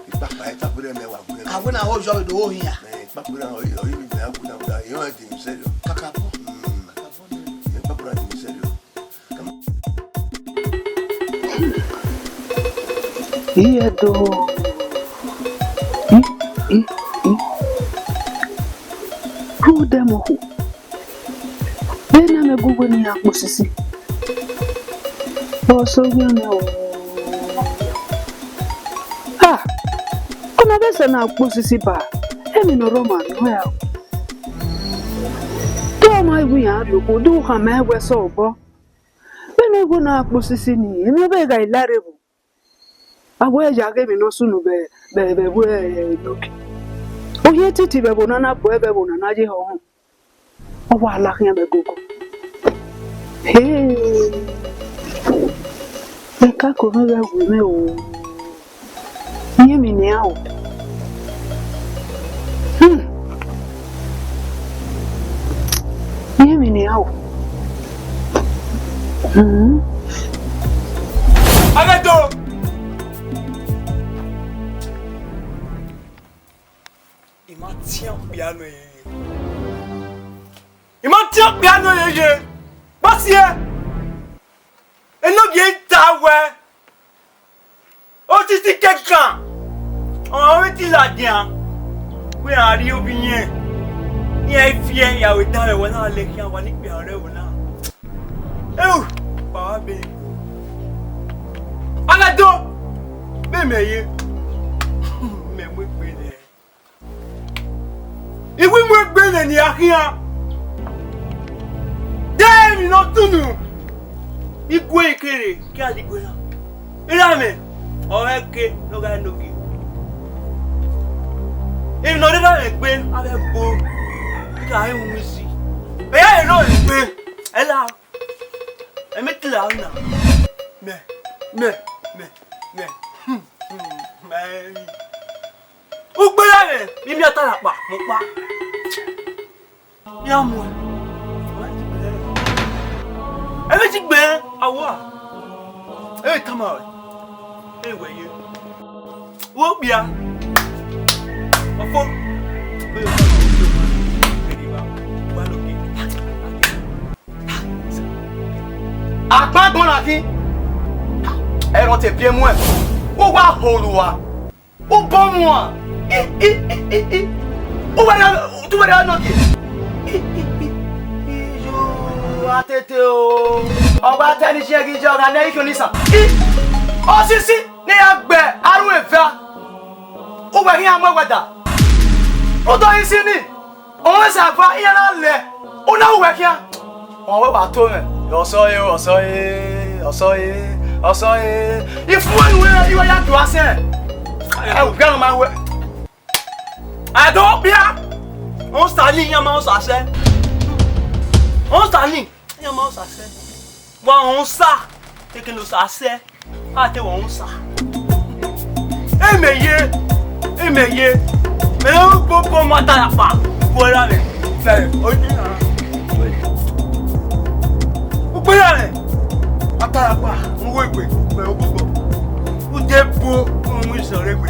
Ikpakpa, ikpakpa rẹ mẹ wa gu nẹ. A wẹ na ho yọ do ho hin ya. Eh, ikpakpa rẹ, ọ, ọ, ọ, mẹ a gu na, ọ da, ọ di mi sẹ yọ. Kakabọ. Mm. Kakabọ nẹ. Ikpakpa rẹ di mi sẹ yọ. Iye do. I, i, i. Rhunmwuda ẹmwẹ okhuo. Vbene a mwẹ gu wẹ ne iran kpe osisi. Ọ sẹ owian nẹ o. Ah, ọna vbe sẹ ne a kpe osisi ba, emwi ne ọ rre ọmwa nọ ra o. Te ọ ma ru iran rrie okhuo, de u khama ẹn wẹ sẹ obọ. Vbene ẹvbo na kpe osisi ni, emwi ọ vbe gha i la rre vbo? A wẹ ya ghe emwi ne ọ sunu vbe, vbe, vbe ẹvbo, eh, Enogie. Ohiẹn titi vbe ẹvbo na na bu ẹvbo na na ye họhọn. Ọ wa la khian mwẹ gogo. Hey! Ẹka ko mwẹ ghẹ wu mwẹ o. Iye emwi nian o. Hmm. Iye emwi nian o. Hmm. Abeto! I ma tian okpia nọ yeye. I ma tian okpia nọ yeye. Bọsiẹ. Enogie ta wẹ. Otiti kekan, ọmwa vbe te ladian, wẹ iran rrie ovbi iyẹn, iran i fiẹ ya vbe danmwẹ wẹ na lẹ khian wa ni kpia rẹ ẹvbo na. Eu, kpao be. Agado, mẹ mẹ ye, mẹ mu egbe nẹ. I wi mu egbe nẹ ne a khian. De emwi ne ọ tunu, i gue kere ke a di gue na. Iramwẹ ọre ẹke ne ọ gha enogie. Emwi ne ọ rre iramwẹ egbe, a vbe gbo, I ka rẹn uhunmwu isi. Ẹ ya rẹn egbe, ẹ la, ẹ mẹ te la na. Mẹ, mẹ, mẹ, mẹ. Hmm, hmm, mẹ. Ugbẹn iramwẹ, I miẹn ọta na kpa, mu kpa. Iran muẹn. Ẹmwẹ ti gbe awa. Ẹ tama rẹ. Ẹ wẹ ye. Wo kpia. Ọfọ. Akpan gbọn na khin. Ẹrọ te biẹ muẹn. U wa ho ru ua. U bọ muan. I, i, i, i, i. U wẹ na, u wẹ na nọ ke. I, i, i, i, yo, a tete o. Ọ wa ta ni siẹn ghi jẹ ọgha nẹ ifian ni san. I, osisi ne ya gbẹ aro eva. U wẹ khian mu ẹwẹda. U do yi si ni. Ọmwa sẹ ava iran na lẹ, u na ru wẹ khian. Ọ wẹ wa to mwẹ. Ọsọe, ọsọe, ọsọe, ọsọe. Ifuẹn nu rẹ, iwẹ ya tua sẹ. Ẹ u biẹ ma wẹ. Ado bia. Osa ni iyan ma osa sẹ. Osa ni iyan ma osa sẹ. Wa osa. Ekene osa sẹ. A te wẹ osa. Emẹ ye, emẹ ye. Mẹ u kpokpo ma ta ya kpa. Ugbẹn ra mwẹ. Fẹ, o ji na. Ugbẹn ra mwẹ. A ta ya kpa. N wo egbe. Mẹ u gbogbo. U de bu, u mu isan re egbe.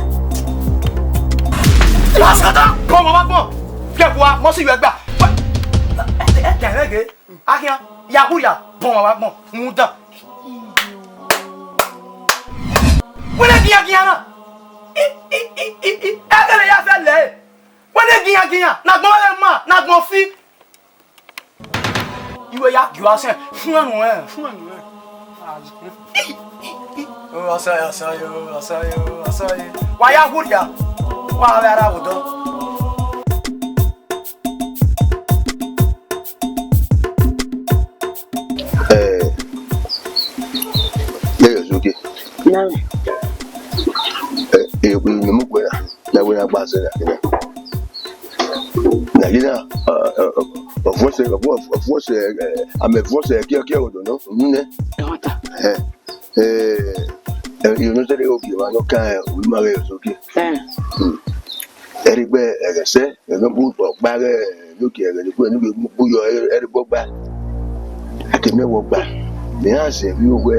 Last kata. Bọ ọmọ wa gbọn. Fiẹ kua, mọ si yọ ẹgba. Ẹ, ẹ, ẹ, ẹ, ẹ, ẹ, akhian, ya hu ya, bọ ọmọ wa gbọn. Mu dan. Wẹ ne giangian na. I, i, i, i, i. Ẹgẹlẹ ya fẹ lẹ. Wẹ ne giangian. Na gbọn ẹre ma, na gbọn fi. Iwe ya gi uwa sẹ. Fun ẹnu ẹ, fun ẹnu ẹ. Ọsọye, ọsọye, ọsọye, ọsọye. Wa ya hu dia. Wa vbe ara vbe odọ. Eh, yeah, it's okay. Nami. Eh, eh, we, we, we, we, na wẹ na gba zẹ na. Na ye na, eh, eh, ọvuọsẹ, ọvuọsẹ, eh, amẹ vuọsẹ kiẹkiẹ odọ nọ, unu nẹ. Ẹmwata. Eh, eh, eh, you know, say, okay, wa nọ kan, eh, we ma ghe it's okay. Eh. Hmm. Ẹre gbe ẹghẹ sẹ, ẹghẹ bu ọkpa ghẹ, ne okiekie ẹghẹ ne okue ne bu yọ ẹre gbe ọkpa. A ke miẹn wẹ ọkpa. Mẹ iran zẹ vbe owẹ,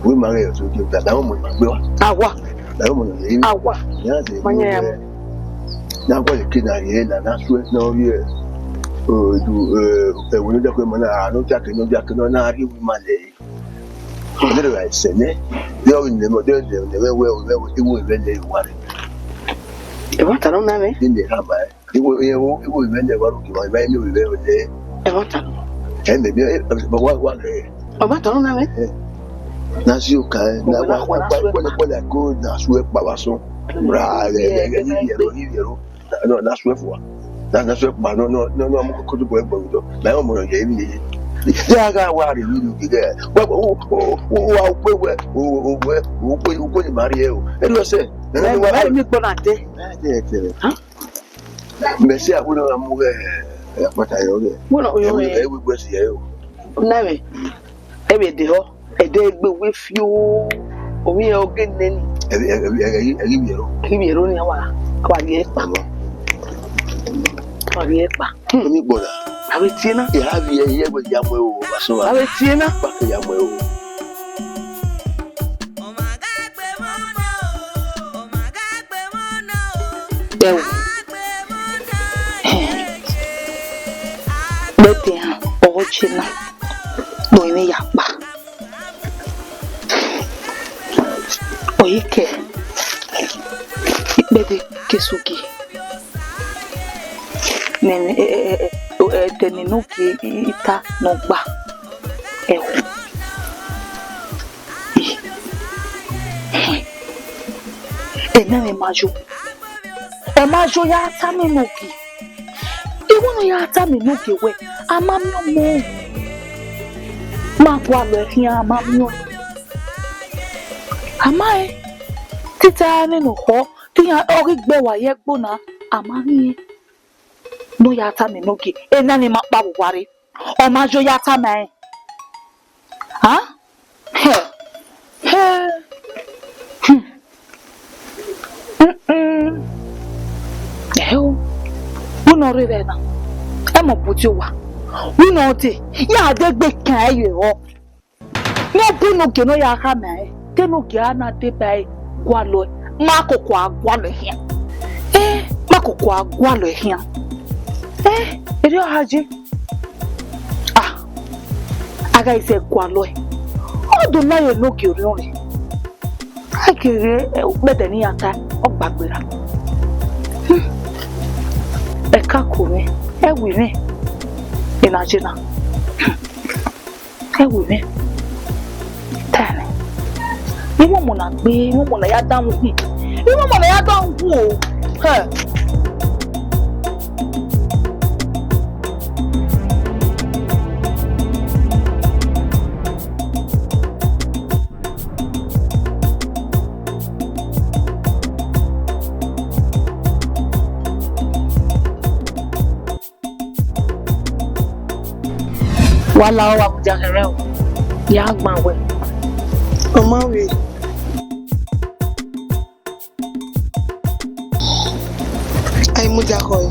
wẹ ma ghẹ ọtọ, da da ọmọ ma gbe wa. Awa. Da ọmọ na ye. Awa. Mẹ iran zẹ vbe owẹ. Na gba ke na ye na na suẹ na ye. O du, eh, ẹwẹ ne ọ dia ke ma na, a nọ dia ke, nọ dia ke, nọ na rhie wẹ ma lẹ. Ọdẹ rẹ sẹ nẹ, de ọ nẹ mẹ, ọdẹ nẹ mẹ wẹ, wẹ, wẹ, iwo vẹ nẹ wa rẹ. Ẹ wa ta nọ na mẹ. Ẹ nẹ ha ma ẹ. Iwo, iwo, iwo vẹ nẹ wa ro ki wa, iwo vẹ nẹ. Ẹ wa ta nọ. Ẹ nẹ mi, ẹ, ẹ, wa, wa rẹ. Ẹ wa ta nọ na mẹ. Ẹ. Na si o ka ẹ, na wa, wa, wa, wa, wa, ko na su ẹ kpa wa sọn. Ra, ẹ, ẹ, ẹ, ẹ, ẹ, ẹ, ẹ, ẹ, ẹ, na, na, na suẹ fua. Na, na suẹ kpa, nọ, nọ, nọ, nọ, mu kokoto bọ ẹgbẹ odọ. Na ọmọ nọ ye emwi ye. Ya gha wa rhie emwi gege. Wa, wa, wa, wa, wa, ukpe wẹ, o, o, wẹ, ukpe, ukpe ni ma rhie o. Eri ọsẹ. Ẹ, ẹ, ẹ, mi gbọ na te. Ẹ, ẹ, ẹ, ẹ. Ha? Mẹ si a wẹ na mu ghẹ, ẹ, akpata yọ ghẹ. Wẹ na yọ ghẹ. Ẹ, ẹ, ẹ, wẹ, wẹ si ẹ o. Na mẹ. Ẹ vbe de họ. Ẹdẹ egbe wẹ fio, ovbi ẹre ọghe nẹ ni. Ẹ ghi, ẹ ghi, ẹ ghi, ẹ ghi vbiẹ ro. Ẹ ghi vbiẹ ro ni, a wa, a wa rhie kpa. A wa rhie kpa. Emi gbọ na. A vbe tie na. Ẹ ha vbiẹ, ẹ vbiẹ ya mu ẹre o, wa sẹ wa. A vbe tie na. Wa ke ya mu ẹre o. Ẹ wo. Vbe ẹdẹ họn, ọ tie na. Kpọ emwi ya kpa. Ọ i kẹ, ikpẹdẹ ke sugi. Nene, ẹ, ẹ, ẹ, ẹ, ẹdẹ ne Enogie i, i ta ne ọ gba. Ẹho. Ena ne ma yo. Ọ ma yo ya tama Enogie. Iwu ne ọ ya tama Enogie wẹẹ, a ma miẹn ọmọ. Ma gualọ ẹre khian, a ma miẹn ọmọ. A ma rẹn, te I ta nene okhọ, te iran, ọ ghi gbe wa ye ẹgbo na, a ma rẹn. Ne ọ ya tama Enogie, ena ne ima kpa vbe owa rre. Ọ ma yo ya tama rẹn. A? Hẹ. Hẹ. Hmm. Mm-mm. Ẹo. Wẹ ne ọ rre vbe na. Ẹ mọ bu tie owa. Wẹ ne ọ dee. Ya dee gbe kan ẹre vbọ. Ne ọ bu Enogie ne ọ ya khama ẹre. Te Enogie a na deba ẹre gualọ ẹre. Ma koko a gualọ ẹre khian. Ẹ, ma koko a gualọ ẹre khian. Ẹ, erriọ ọ gha ye. A gha i zẹ gualọ ẹe, ọ do na ye ne ogie orhiọn rre. A ghi ghe ukpẹdẹ ne iran ta, ọ gba gberra. Hmm. Ẹka ko mwẹ, ẹwu mwẹ, ena je na. Hmm. Ẹwu mwẹ. Ta nẹ. Imọmọ na gbe, imọmọ na ya dan ukhun. Imọmọ na ya dan ukhun o. Hẹ. Wa la, ọ wa mudia khẹ mwẹ o, ya gban wẹ. Ọ ma vbe. A i mudia khọe.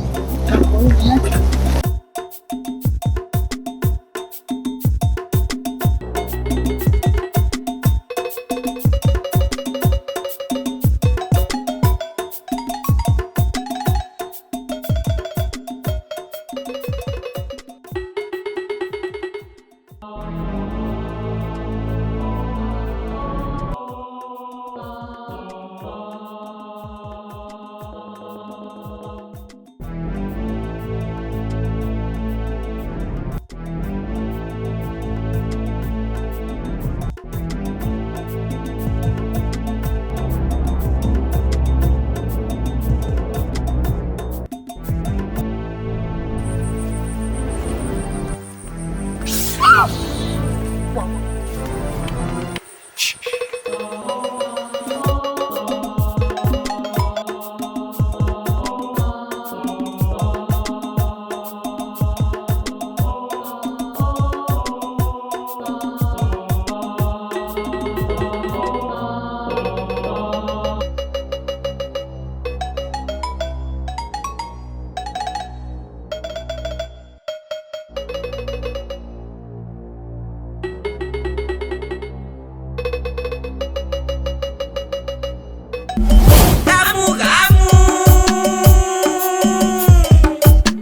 Ghamu, ghamu.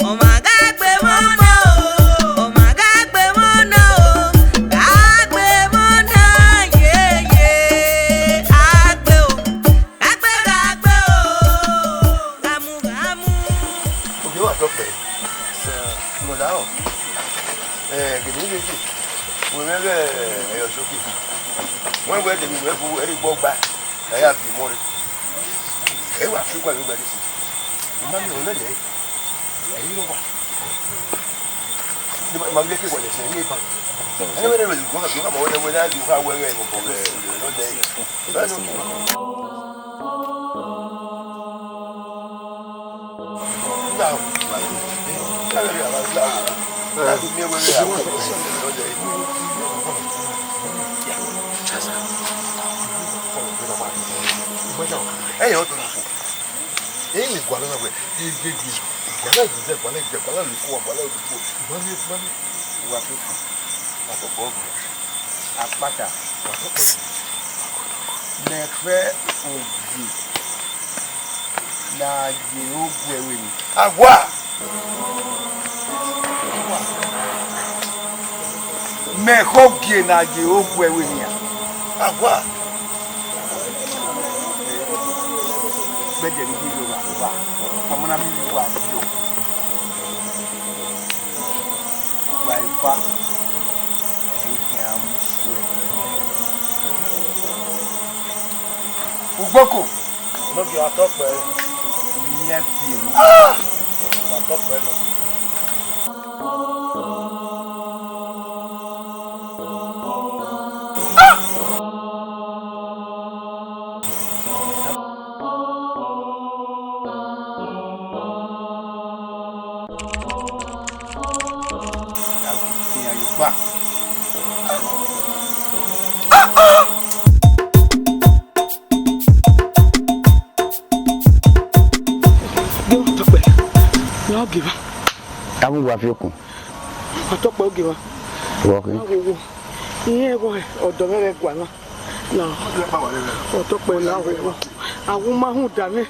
Ọ ma gha gbe emọ na o, ọ ma gha gbe emọ na o, gha gbe emọ na, ye, ye, a gbe o, gha gbe, gha gbe o, ghamu, ghamu. Ogie wa tọ pẹ. Ìwọ la ọ. Ẹ, gẹdẹ gẹdẹ. Wẹ mẹ ghẹ ẹyọ Soke. Wẹ wẹ de mi wẹ bu ẹre gbọ gba. Ẹ ya bi mọ re. Ẹ wa fi kwa yo gba de si. Ma mi o lele. Ẹ yi wa. Ni ma, ma le ke wa le se ni ba. Ẹ wẹ le ko ka ko ka mo wẹ wẹ la di ka wẹ wẹ mo ko wẹ lo le. Ẹyẹ ọdọ nìkò. Ẹyẹ gualọ na wẹ. Ẹyẹ gualọ ẹgbẹ, gualọ ẹgbẹ, gualọ ẹgbẹ, gualọ ẹgbẹ, gualọ ẹgbẹ. Wa fi kù. Akpata. Mẹ fẹ ogie ne a ye ogu ẹvbo nii. Awa! Mẹ khọ ogie ne a ye ogu ẹvbo nii. Awa! Gbẹdẹ ne I rhie owa, wa ma na miẹn wa viọ. Wa eva, ẹ i khian mu suẹ. Ugboko. Nọgie, wa tọ kpẹẹ. Miẹn viọ. Wa tọ kpẹẹ nọgie. Yo, Tọkpẹ, ya ogie mwa. Tamu wa fi okun. Wa tọ kpẹẹ ogie mwa. Wọ khin. Wa wo wo. Iran ẹvbo ọdọ mwẹ vbe gualọ. Na, wa tọ kpẹẹ na wo wo. A wu ma huda nẹ,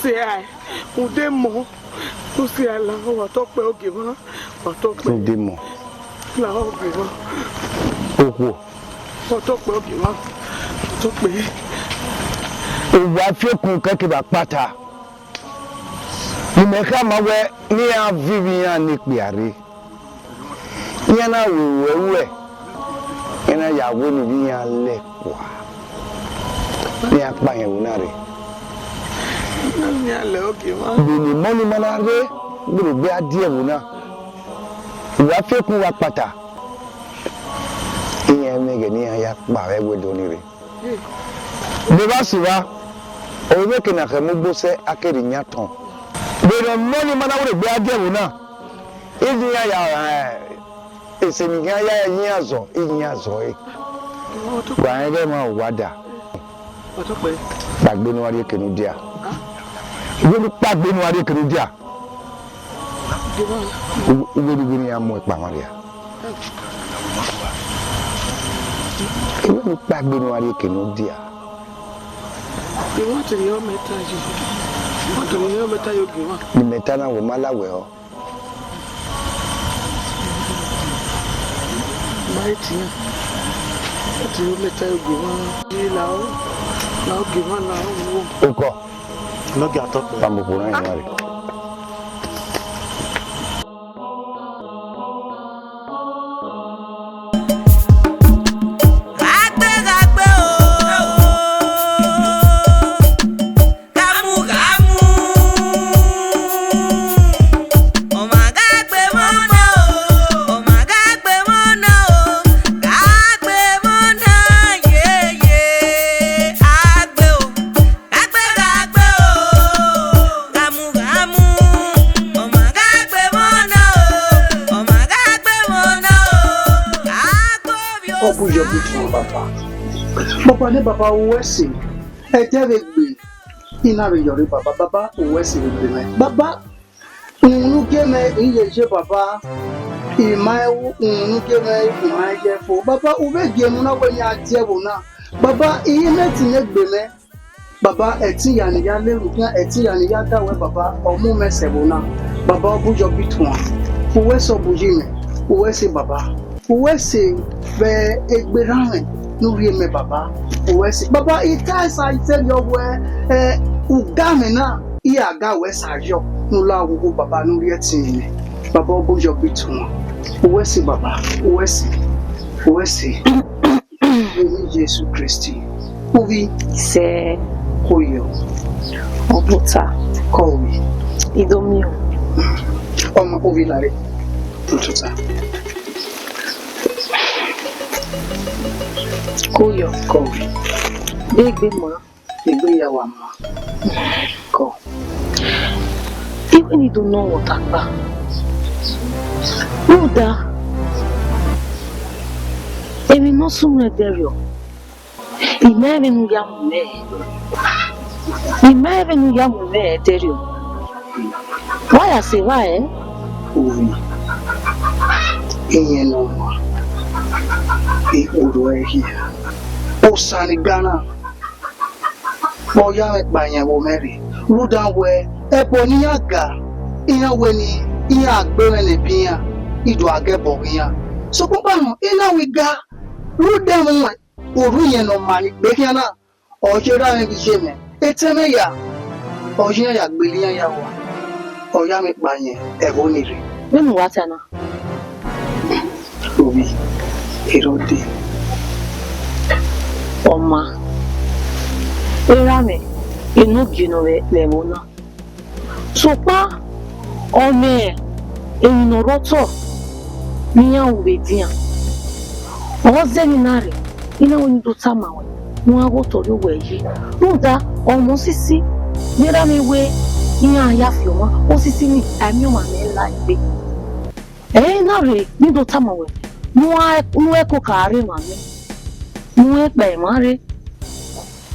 sẹ a, ude mọ, u sẹ a la, wa tọ kpẹẹ ogie mwa, wa tọ kpẹẹ. Ude mọ. La ogie mwa. Okhuo. Ọtọkpẹ Ogiemwa, ọtọkpẹ. Uwa fiokun kẹkẹ vbe akpata. Ne imẹ khama wẹ ne iran viọ ivbi iran ne ikpia rre. Iran na ru ẹruẹ, iran na ya wẹ ne ivbi iran lẹ kua. Ne iran kpa ẹvbo na rre. Iran lẹ Ogiemwa. Vbene emọ ni ma na rre, gberogbe a die ẹvbo na. Uwa fiokun vbe akpata. Iran mwẹ ẹghẹ ne iran ya kpa vbe ẹwẹdọ ni rre. Vbe evba sẹ evba, ọ vbe ke na khẹ mu ugbo sẹ a ke rhie iyan tọn. Vbene emọ ni ma na wẹ egbe a die ẹvbo na, iye iran ya, eh, ese ne iran ya ye iran zọ, iye iran zọ ẹre. Wa rẹn ighẹ emwa uwa da. Kpagbe ne u gha rrie eke ne u dia. Uwẹ ne u kpagbe ne u gha rrie eke ne u dia. Uwẹ ne uwẹ ne iran mu ẹkpa mwa rria. Uwẹ ne u kpagbe ne u gha rrie eke ne u dia. Iwẹ te rhie ọmẹta yi. Iwẹ te rhie ọmẹta yi Ogiemwa. Ne imẹ ta na wẹ ma la wẹ ọ. Ma i tian. Iwẹ te rhie ọmẹta yi Ogiemwa. Yi la o. La Ogiemwa la o. Okọ. Nọgiatọ kpẹ. Pambo kpo na yan rre. Gha gbe, gha gbe o, gha mu, gha mu. Ọ ma gha gbe emọ na o, ọ ma gha gbe emọ na o, gha gbe emọ na, ye, ye, a gbe o. Gha gbe, gha gbe o, gha mu, gha mu. Ọ ma gha gbe emọ na o, ọ ma gha gbe emọ na o, gha gbe ovbi Ọ bu yọ ọmwa. Bi tuan baba. Baba ne baba, uwẹ ẹse, ẹdẹ vbe gbe, I na vbe yọrre baba, baba, uwẹ ẹse vbe gbe mẹ. Baba, uhunmwu gie mẹ, I ye ye baba, I ma uhunmwu gie mẹ, I ma ye fo. Baba, u vbe gie mu na wẹ ne a die ẹvbo na. Baba, I ye mẹ ẹtin ne egbe mẹ. Baba, ẹtin ya ne I ya lele khian, ẹtin ya ne I ya da wẹ, baba, ọ mu mẹ sẹ ẹvbo na. Baba, ọ bu yọ bi tuan. Uwẹ sẹ ọ bu yi mẹ, uwẹ sẹ baba. Uwẹ sẹ vbe egbe erha mwẹ ne u rhie mẹ, baba. Uwẹ sẹ, baba, I ta ẹsa I sẹrriọ wẹ, ẹ, u ga mwẹ na, I gha ga wẹ sa yọ, ne u la oghogho, baba, ne u rhie ẹtin mwẹ. Baba, ọ bu yọ bi tuan. Uwẹ sẹ, baba, uwẹ sẹ, uwẹ sẹ. Vbe eni Jesu Kristi, uvbi sẹ koyọ. Ọbota kọvbe, I do miẹn. Ọmọ uvbi lare, tota. Koyọ. Kọvbe. Egbe ma. Egbe ya wa ma. Kọ. Iwẹ ni do nọ mwẹ ọta kpa. Rhunmwuda, emwi ne ọ sunu ẹdẹrriọ, I ma rẹn vbene u ya mu mwẹ. I ma rẹn vbene u ya mu mwẹ ẹdẹrriọ. Wa ya sẹ evba ẹre? Uvbi, iyẹn ne ọ wan, I kpe orhu ẹre hia. Osa ni ga na, ọ ya mwẹ kpa yẹn vbe omẹ rre, rhunmwuda wẹẹ, ẹbọ ne iran ga, iran wẹẹ ne iran gbe mwẹ ne ẹbe iran, I do gha ga ẹbọ vbe iran. Sokpan ọkpa nọ, I na wẹẹ I ga, rhunmwuda ẹmwẹ orhu iyẹn ne ọ ma ni gbe khian na, ọ ye erha mwẹ vbe iye mwẹ, etẹn mwẹ ya, ọ ye iran ya gbele iran ya rua, ọ ya mwẹ kpa yẹn ẹvbo ni rre. Vbene uwa ta na? Ovbi, erha ọdẹ. Ọ ma, erha mwẹ, enogie nọ vbe, vbe ẹvbo na. Sokpan ọ mwẹ emwi ne ọ rre otọ ne iran ru vbe edian. Ọ zẹ emwi na rre, I na wẹẹ ne I do tama ruẹ, ne u gha ghe otọ rrie owẹ yi. Rhunmwuda ọmọ sisi ne erha mwẹ wẹẹ iran ya fi ọmwa, osisi nii, a i miẹn ọmwa ne ẹ la egbe. Ẹre na rre ne I do tama ruẹ, ne u gha, ne u gha ẹko ka rre emwa mwẹ, ne u gha ẹkpa emwa rre,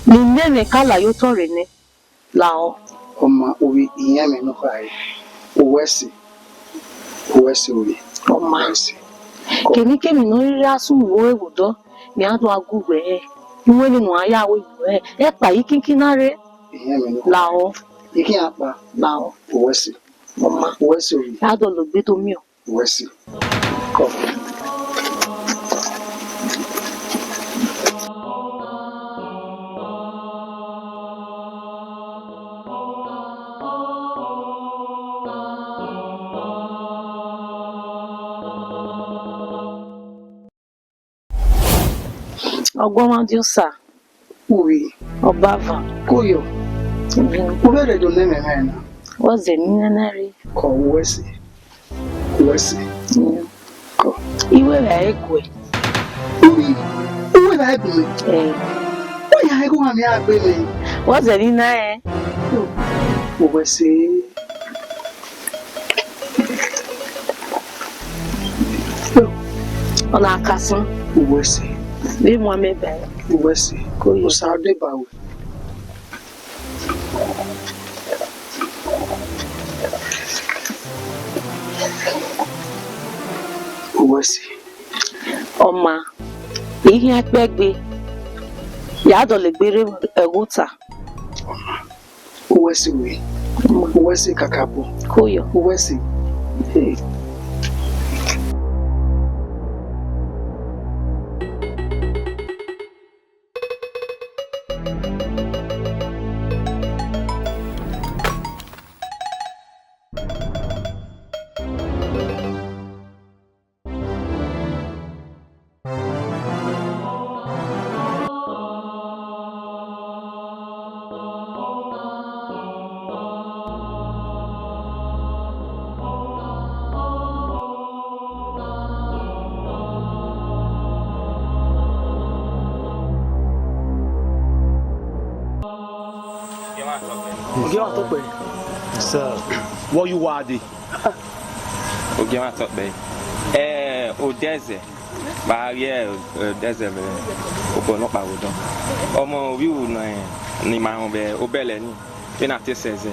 ne imẹ mwẹ ka la ye otọ rre nẹ. Lahọ. Ọ ma, ovbi, iyẹn mwẹ ne ọ khare. Uwẹ ẹse. Uwẹ ẹse, ovbi. Ọ ma. Uwẹ ẹse. Kemikemi ne ọ rhirhi a sunu vbe ore vbe odọ, ne iran do gha gu uwẹ rẹn. Iwẹnrẹn ne uwa ya ru ewẹ rẹn, ẹkpa i kinkin na rre. Iyẹn mwẹ ne ọ khare. Lahọ. I khian kpa. Lahọ. Uwẹ ẹse. Ọ ma. Uwẹ ẹse, ovbi. A dọlọ egbe do miẹn. Uwẹ ẹse. Kọ. Ọguọmwadia Osa. Uri. Ọbava. Koyo. Uri. U vbe rre do nẹ mwẹ ẹmwẹ na? Wẹ zẹ ne I na rre. Kọ, u wẹ sẹ. U wẹ sẹ. Kọ. I wẹ vbe a i guẹ. Uri. U wẹ vbe a i guẹ mwẹ? Ẹ. Wẹ ya ẹghẹ uwa miẹn a gbe mwẹ. Wẹ zẹ ne I na rẹn. U wẹ sẹ. Ọ na kasan. U wẹ sẹ. Vbe mu amẹ ba ẹre. U wẹ sẹ. Koyo. Osa deba wẹ. U wẹ sẹ. Ọ ma, I khian kpẹgbe, ya dọlegbe rre ẹghẹ ota. U wẹ sẹ wẹ. U wẹ sẹ kakabọ. Koyo. U wẹ sẹ. Ogie mwa tọkpẹ. Sir. Wọ ye uwa dee? Ogie mwa tọkpẹ. Eh, Odẹzẹ. Vbe a rrie, eh, Odẹzẹ vbe obọ nọkpa vbe odọ. Ọmọ ovbi ru nọ, ni ma rẹn vbe obẹlẹ ni, vbene a te sẹ ẹzẹ.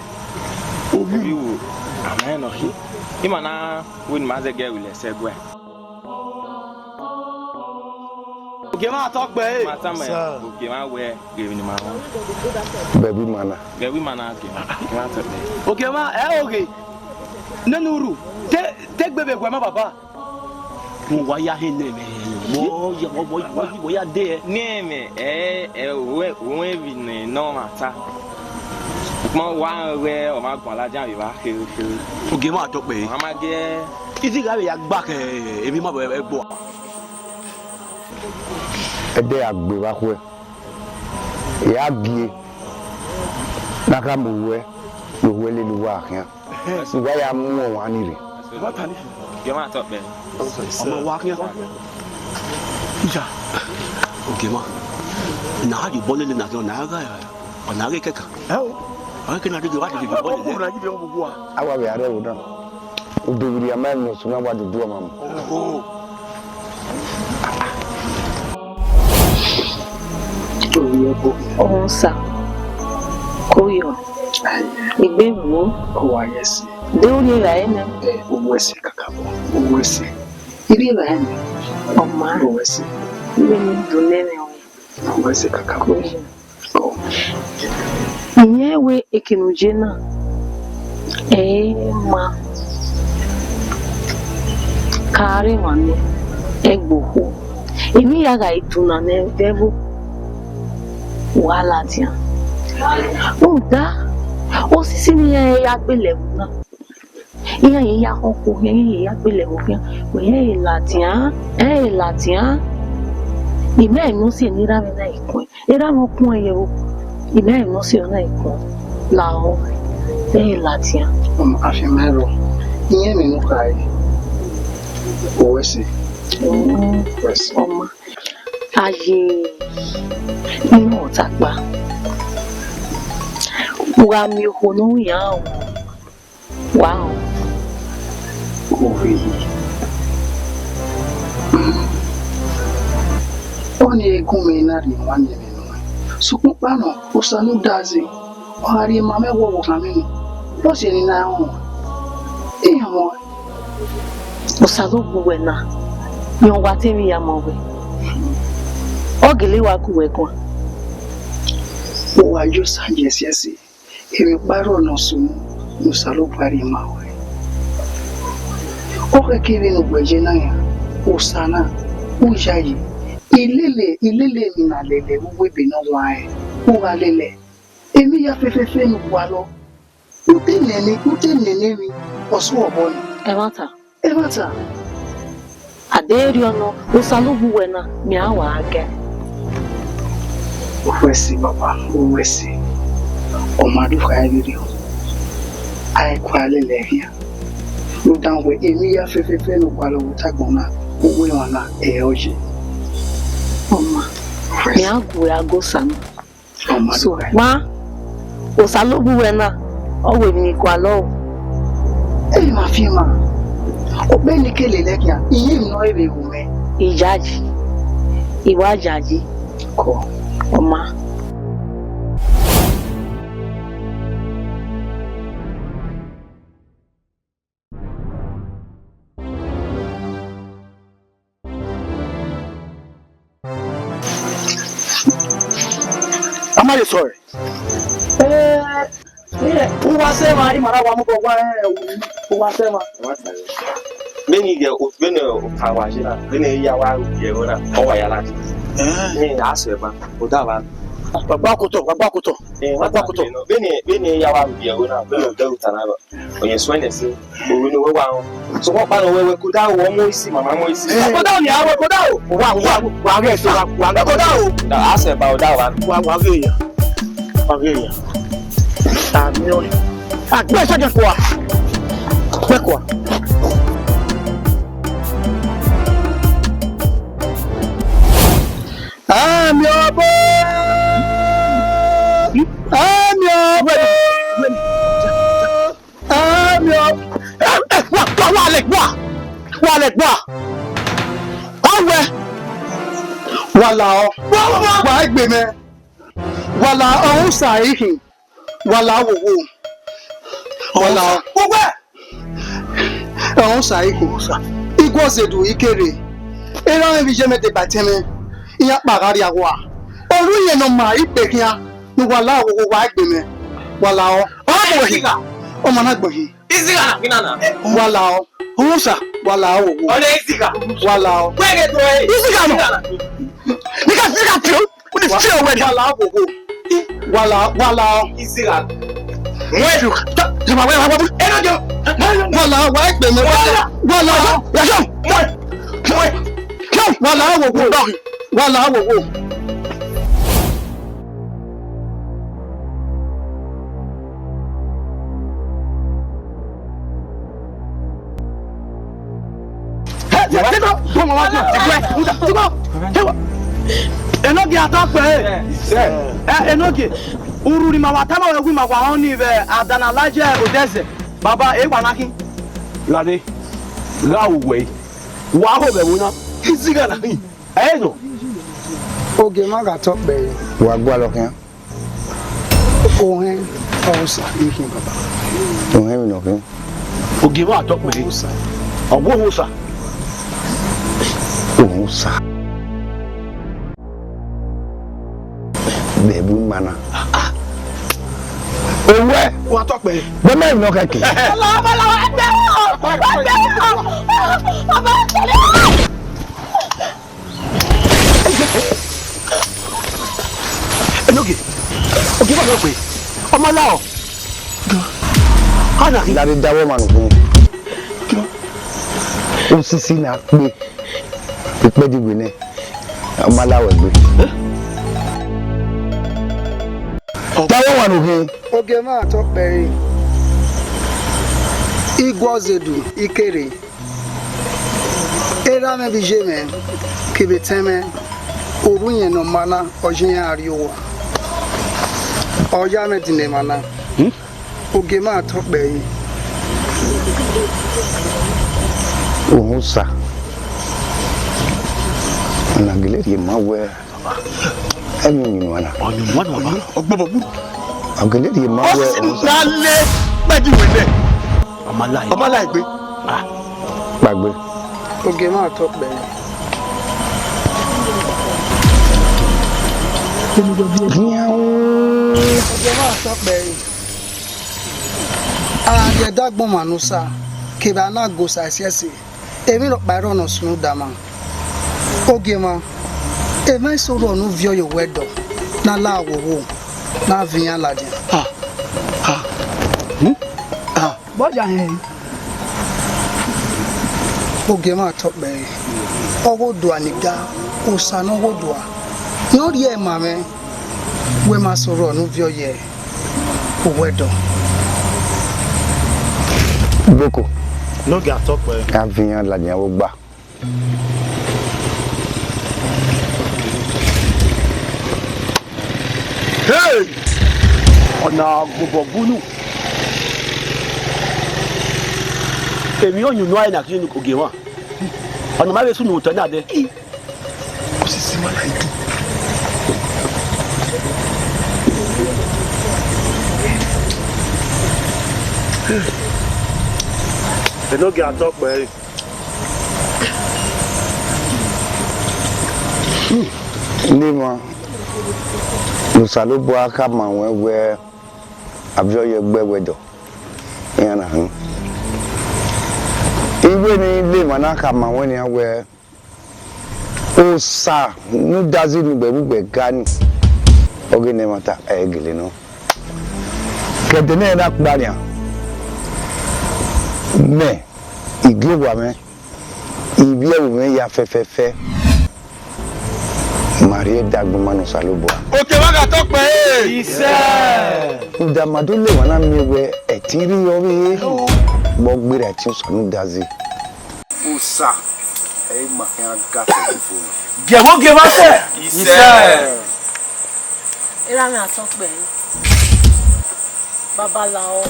Ovbi ru, a ma rẹn nọ khin. Ima na wẹ ne ima zẹgẹ vbe lẹ sẹ ẹguae. Ogie mwa tọkpẹ, eh. Ma tama, sir. Ogie mwa wẹ, ghe emwi ne ima rẹn. Bẹgbe ima na. Bẹgbe ima na, ogie mwa. Ogie mwa tọkpẹ. Ogie mwa, ẹ oghe. Nene urhu, te, te gbe vbe wẹ ma baba. Wa ya he ne mẹ, wọ ya, wọ, wọ, wọ, wọ ya dee. Ne mẹ, ẹ, ẹ, wẹ, wẹ vbe ne nọ ma ta. Ukpọn wa rẹ, ọ ma guan ladian vbe evba khere khere. Ogie mwa tọkpẹ. Ọ ma gie. Izi gha vbe ya gba kẹ, emwi ma vbe ẹgbua. Ẹdẹ a gbe vbe akhuẹ, ya gie, ne a khama uwẹ, ne uwẹ lele uwa khian. Uwa ya mu ọmwa ni rre. Gie mwa tọkpẹ. Ọmọ wa khian. Iya, ogie mwa. Na a ye obọ lele na khian, na a gha, ọ na ghe kẹkan. Ẹ o. Ọ ke na dede, wa dede ye obọ lele. Ọ na yi vbe ọmọ uwa. A wa vbe a rre ẹvbo na. Udu vbe rhie ama emwi ne ọ sunu, a wa dudu ọmwa mu. Oho. Osa, Koyo, egbe vbo? Owa yẹ sẹ. De u rhie gha re nẹ? Ẹ, u wẹ sẹ kakabọ, u wẹ sẹ. I rhie gha re nẹ? Ọ ma. U wẹ sẹ. Vbene I do nẹ mwẹ wẹ. U wẹ sẹ kakabọ. Koyo. Ọ. Iyẹn wẹ eke ne u ye na, ẹ i ma ka rre emwa nẹ, ẹgbe okhuo. Emwi ya gha du na nẹ vbe ẹvbo, wa ladian. Rhunmwuda osisi ne iran ya gbele ẹvbo na, iran ye ya khọ okhuo khian, iran ye ya gbele ẹvbo khian, wẹ iran ye ladian, iran ye ladian. Imẹ ne ọ si ne erha mwẹ na ye kuẹn, erha mwẹ ọ kuẹn ye ẹvbo, imẹ ne ọ si ọna ye kuẹn, lahọ, iran ye ladian. Um, afianma ẹrọ, iran emwi ne u khare, u wẹ sẹ. Mm, wẹ sẹ. Ọ ma. Aye, I mwẹ ọta kpa. U gha miẹn okhuo ne ọ ru iran o, wa rẹn. Ovbi. Ọnii gun mwẹ na rhie emwa miẹn mwẹ nọ. Sokpan ọkpa nọ, Osa ne u da zẹ, ọ gha rhie ma mwẹ wẹ ọ vbe khan mwẹ nọ. Vbọzẹ ne I na rẹn ọnrẹn? Iran mwẹ. Osa do gbe uwẹ na, rẹn wa te emwi ya ma wẹ. Ọ gele wa gu uwẹ guan. Uwa ye Osa ye ẹsiẹsi, emwi ọkpa rrọọ ne ọ sunu ne Osanobua rhie ma ruẹ. Ọ khẹke vbene uwẹ ye na yan, Osa na, u yayi, ilele, ilele emwi na lele vbe uwu ebe ne ọ wa rẹn, u gha lele. Emwi hia fẹfẹfẹ ne u gualọ, u te nene, u te nene emwi, ọ sẹ obọ nẹ. Ẹmwata. Ẹmwata. A deghẹ erriọ nọ, Osanobua uwẹ na, mẹ a wa gẹ. Uwẹ si, papa, uwẹ si. Ọ ma do kha ẹre rriọ. A i kua lele khian. Rhunmwuda wẹẹ, emwi hia fẹfẹfẹ ne ọ gualọ vbe otagbọn na, uwu emwa na, ẹ i re ọye. Ọ ma, uwẹ si. Mẹ a gu wẹ agosa na. Ọ ma do kha ẹre. Sokpan, Osanobua na, ọ wẹ emwi ne I gualọ o. Emwi ma fian ma. Okpia ne I ke lele khian, I ye emwi ne ọ re vbe ru mwẹ. I yayi, I wa yayi. Kọ. Ọ ma. A ma ye sọe. Eh, eh, u wa sẹ emwa, ima na wa mu obọ guan, eh, u wa sẹ emwa. Vbene I ghẹ, vbene oka wa ye na, vbene I ya wa ru ẹvbo na, ọ wa ya ladian. Eh. Eh, a sẹ emwa, odaro. Wa gba kotọ, wa gba kotọ. Eh, wa gba kotọ. Vbene, vbene I ya wa ru ẹvbo na, vbene odaro ta na rọ. Ọyẹn suẹn nẹ ẹse, ovbi ne uwẹ wa rẹn. Sokpan ọkpa nọ wẹẹ, wẹ ke odaro, ọ mu isi, ma ma mu isi. Eh, wẹ ke odaro nia, wẹ ke odaro. Wa, wa, wa ghẹ ẹse, wa, wa ghẹ odaro. Na, a sẹ ba odaro wa. Wa, wa ghẹ ya. Wa ghẹ ya. Ami ọni. A gbẹ sẹkẹ kua. Gbẹ kua. Ami ọbọ. Ami ọbọ. Ami ọ-, wa, wa, wa lẹ gba. Wa lẹ gba. Ọ wẹ. Wa la ọ. Wa, wa, wa. Wa egbe mẹ. Wa la ọ, usa ihin. Wa la wo wo. Wa la ọ. Wo wẹ. Ọ sa ihin. Iguọzedu ikere. Erha mwẹ vbe iye mwẹ deba ẹtẹn mwẹ. Iran kpa gha rria owa. Oru iyẹn ne ọ ma ikpe khian, ne uwa la wo wo, wa egbe mwẹ. Wa la ọ. Ọ ma na gbẹn hin. Isigha na ghi na na. Wa la ọ. Osa, wa la ọ wo wo. Ọnẹ isigha. Wa la ọ. Wẹ ghe do ẹ. Isigha nọ. Isigha na. Nigga, nigga, you, what is fear already? Wa la ọ wo wo. Wa la, wa la ọ. Isigha. Wẹ. Wa la ọ, wa egbe mwẹ. Wa la ọ. Wa la ọ. Wa la ọ wo wo. Wa la ọ wo wo. Enogie, a tọ kpẹre. Ẹ, Enogie, urhu ne ima wa tama ruẹ wẹẹ ima wa họn ni vbe Adana ladiẹ odẹ ẹzẹ, baba, e wa na khin. Lare, gha ru wẹ, wa ho vbe ẹvbo na, isigha na khin. Ẹ nọ. Ogie mwa gha tọ kpẹre. Wa gualọ khian. Ohẹn, ọ sa, ikhin baba. Ohẹn emwi ne ọ khin. Ogie mwa tọ kpẹre. Ọ sa. Ọ wo ho sa. Ohẹn sa. Vbe ẹvbo ima na. Owẹ. Wa tọ kpẹre. Vbe mẹ nọ kẹkẹ. Enogie, Ogie ma nọ kpẹre, ọ ma la ọ. Ana ghi. Lare davbe ọmwa ne okun. Osisi na kpe, ikpẹdẹ iwe nẹ, ọ ma la ruẹ gbe. Davbe ọmwa ne okun. Ogie mwa tọ kpẹre. Iguọzedu ikere. Erha mwẹ vbe iye mwẹ kevbe etẹn mwẹ, orhu iyẹn ne ọ ma na, ọ ye iran gha rrie owa. Ọ ya mwẹ dinna emwa na. Hmm? Ogie mwa tọ kpẹre. Ohẹn sa. Na gele rhie ma wẹ. Ẹmwẹ uyinmwẹ na. Uyinmwẹ na, baba. Ọ gbọbọ gbudu. Ọ gele rhie ma wẹ. Osisi na le kpẹdẹ iwe nẹ. Ọ ma la egbe. Ọ ma la egbe. Ah. Kpaegbe. Ogie mwa tọ kpẹre. Ogie mwa tọ kpẹre. A rhie ẹdẹ agbọn ọmwa ne Osa, kevbe a na gu Osa ẹsiẹsi. Emwi rhọkpa i rrọọ ne ọ sunu dama. Ogie mwa, emwa eso rrọọ ne u viọ ye owẹ dọ, ne a la wowo, ne a viọ iran ladian. Ha, ha, hmm, ha. Vbọdia hẹn? Ogie mwa tọ kpẹre, ọghe odua ni ga, Osa ne ọghe odua, ne ọ rhie ma mwẹ. Wẹ ma sẹ orhọ ne u viọ ye uwẹ dọ. Gboko. Ne ọ gia tọ kpẹre. A viọ iran ladian vbe ogba. Hey! Ọna gbobọ gbunu. Emwi ọyunnu a na khin ogie mwa. Ọna ma vbe sunu otọ na dẹ. Osisi ma na itu. Enogie atọ kpẹre. Nema, ne Osanobua khama ruẹn wẹẹ, a viọ ye ẹgbẹ wẹ dọ, iran na hin. Iwẹ ne Nema na khama ruẹn nian wẹẹ, Osa ne u da zẹ ne ugbẹvbe ugbẹga ni, ọ ghe ne ẹmwata ẹ i gele nọ. Ke ẹdẹ nẹ na kpa nian, mẹ, igie owa mwẹ, ivbi ẹvbo mwẹ ya fẹfẹfẹ, ma rhie ẹdẹ agbọn ma ne Osanobua. Oke vbe a gha tọ kpẹre. Isẹ. Rhunmwuda ma do le emwa na miẹn wẹẹ ẹtin rri ọvbehe, vbe ọ gberra ẹtin Osa ne u da zẹ. Osa, ẹ i ma khian ga fẹ fo na. Gie vbe ogie vba sẹ. Isẹ. Erha mwẹ atọ kpẹre. Babalao.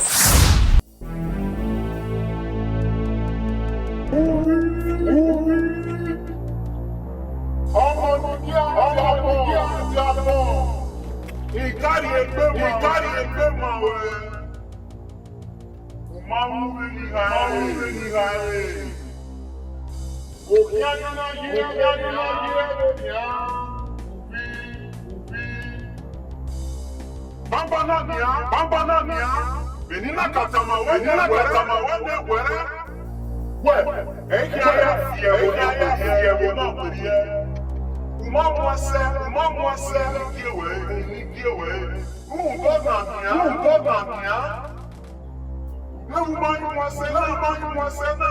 Ọmọ ne u dia, ọmọ ne u dia, dia bọ. I gha rhie egbe ma, i gha rhie egbe ma wẹ. U ma mu vbene I gha re, u ma mu vbene I gha re. Okhian ne u na ye, okhian ne u na ye ẹvbo nian, u vbi, u vbi. Banbanna nian, banbanna nian, vbene I na ka tama wẹ, vbene I na ka tama wẹ nẹ wẹẹ, wẹ, ẹ i khian ya fi ẹvbo, ẹ i khian ya fi ẹvbo na werriẹ. U ma mu ẹsẹ, u ma mu ẹsẹ ne I gie wẹ, ne I gie wẹ. Rhunmwuda ọna nian, rhunmwuda ọna nian. Vbene u ma yu mu ẹsẹ na, u ma yu mu ẹsẹ na.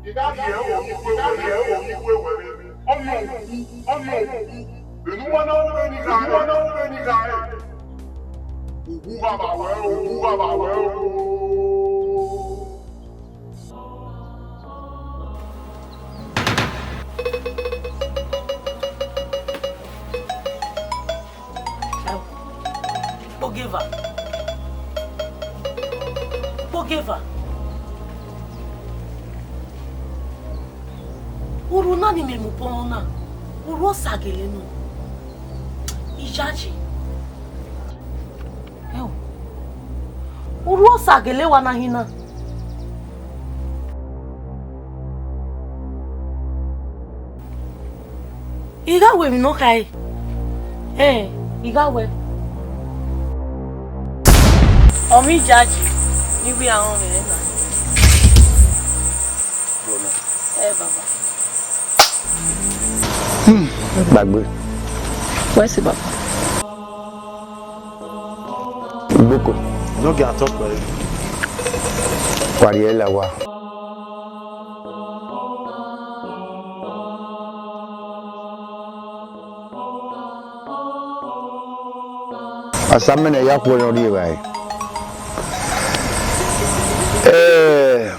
I gha rhie ẹvbo ghi wẹ, I gha rhie ẹvbo ghi wẹ wẹ. Ọnii ọghu, ọnii ọghu. Vbene u ma na ru vbene I gha re, u ma na ru vbene I gha re. Uwu gha vba wẹ o, uwu gha vba wẹ o. Ukpogeva. Ukpogeva. Urhu na ni mẹ mu bọ na, urhu Osa gele nọ. Iyayi. Ẹo. Urhu Osa gele wa na hin na. I gha wẹ emwi ne ọ khare. Ẹn, I gha wẹ. Ọ mwẹ Iyayi, ne I wẹ iran mwẹ na. Ẹ, baba. Hmm, gbagbe. Wẹ sẹ, baba. Igboko. Enogie atọ kpẹre. Wa rhie la owa. Asaminẹ ya khuẹ ne ọ rri evbare. Ẹ,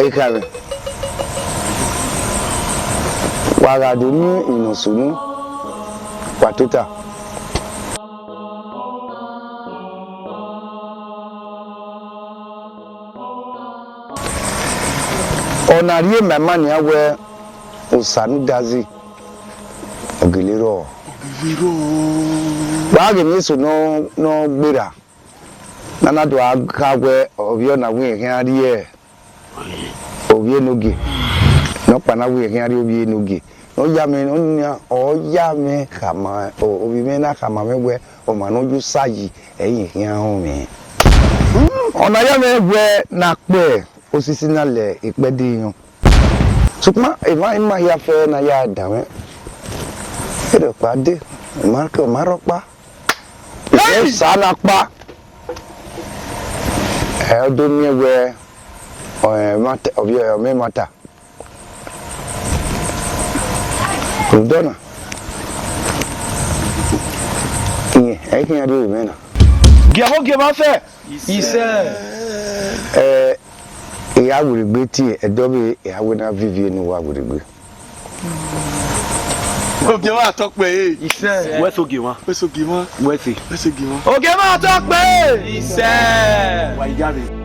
ikha mwẹ, wa gha do miẹn emwi ne ọ sunu, wa tota. Ọ na rhie ma ima nian wẹẹ, Osa ne u da zẹ, ọ gele rrọọ. Wa ghe emwi eso ne ọ, ne ọ gberra, ne a na do gha kha wẹẹ, ovbi ọna wẹ khian rrie ovbi enogie, ne ọkpa na wẹ khian rrie ovbi enogie. Ne ọ ya mwẹ, ọnia, ọ ya mwẹ khama, o-, ovbi mwẹ na khama mwẹ wẹẹ, ọmwa ne ọ ye Osa yi, ẹ i khian họn mwẹ. Ọ na ya mwẹ wẹẹ ne a kpẹ osisi na la ikpẹdẹ irẹn. Sokpan emwa ima hia fẹẹrẹ ne a ya dan mwẹ. Erha ọkpa dee, ọ ma, ọ ma rre ọkpa. Osa na kpa. Ẹ, ọ do miẹn wẹẹ, ọ, ẹ, ma ta, ovbi, ọ, mẹ ma ta. Rhunmwuda ọna, Iyẹn, ẹ i khian rhie mwẹ na. Gie avbe ogie mwa sẹ. Isẹ. Ẹ, I ya werriegbe tie ẹdẹ ọvbehe, I ya wẹ ne a viọ ivie ne uwa werriegbe. Ogie mwa tọ kpẹre. Isẹ. Wẹ sẹ ogie mwa. Wẹ sẹ ogie mwa. Wẹ sẹ. Wẹ sẹ ogie mwa. Ogie mwa tọ kpẹre. Isẹ. Wa ya rre.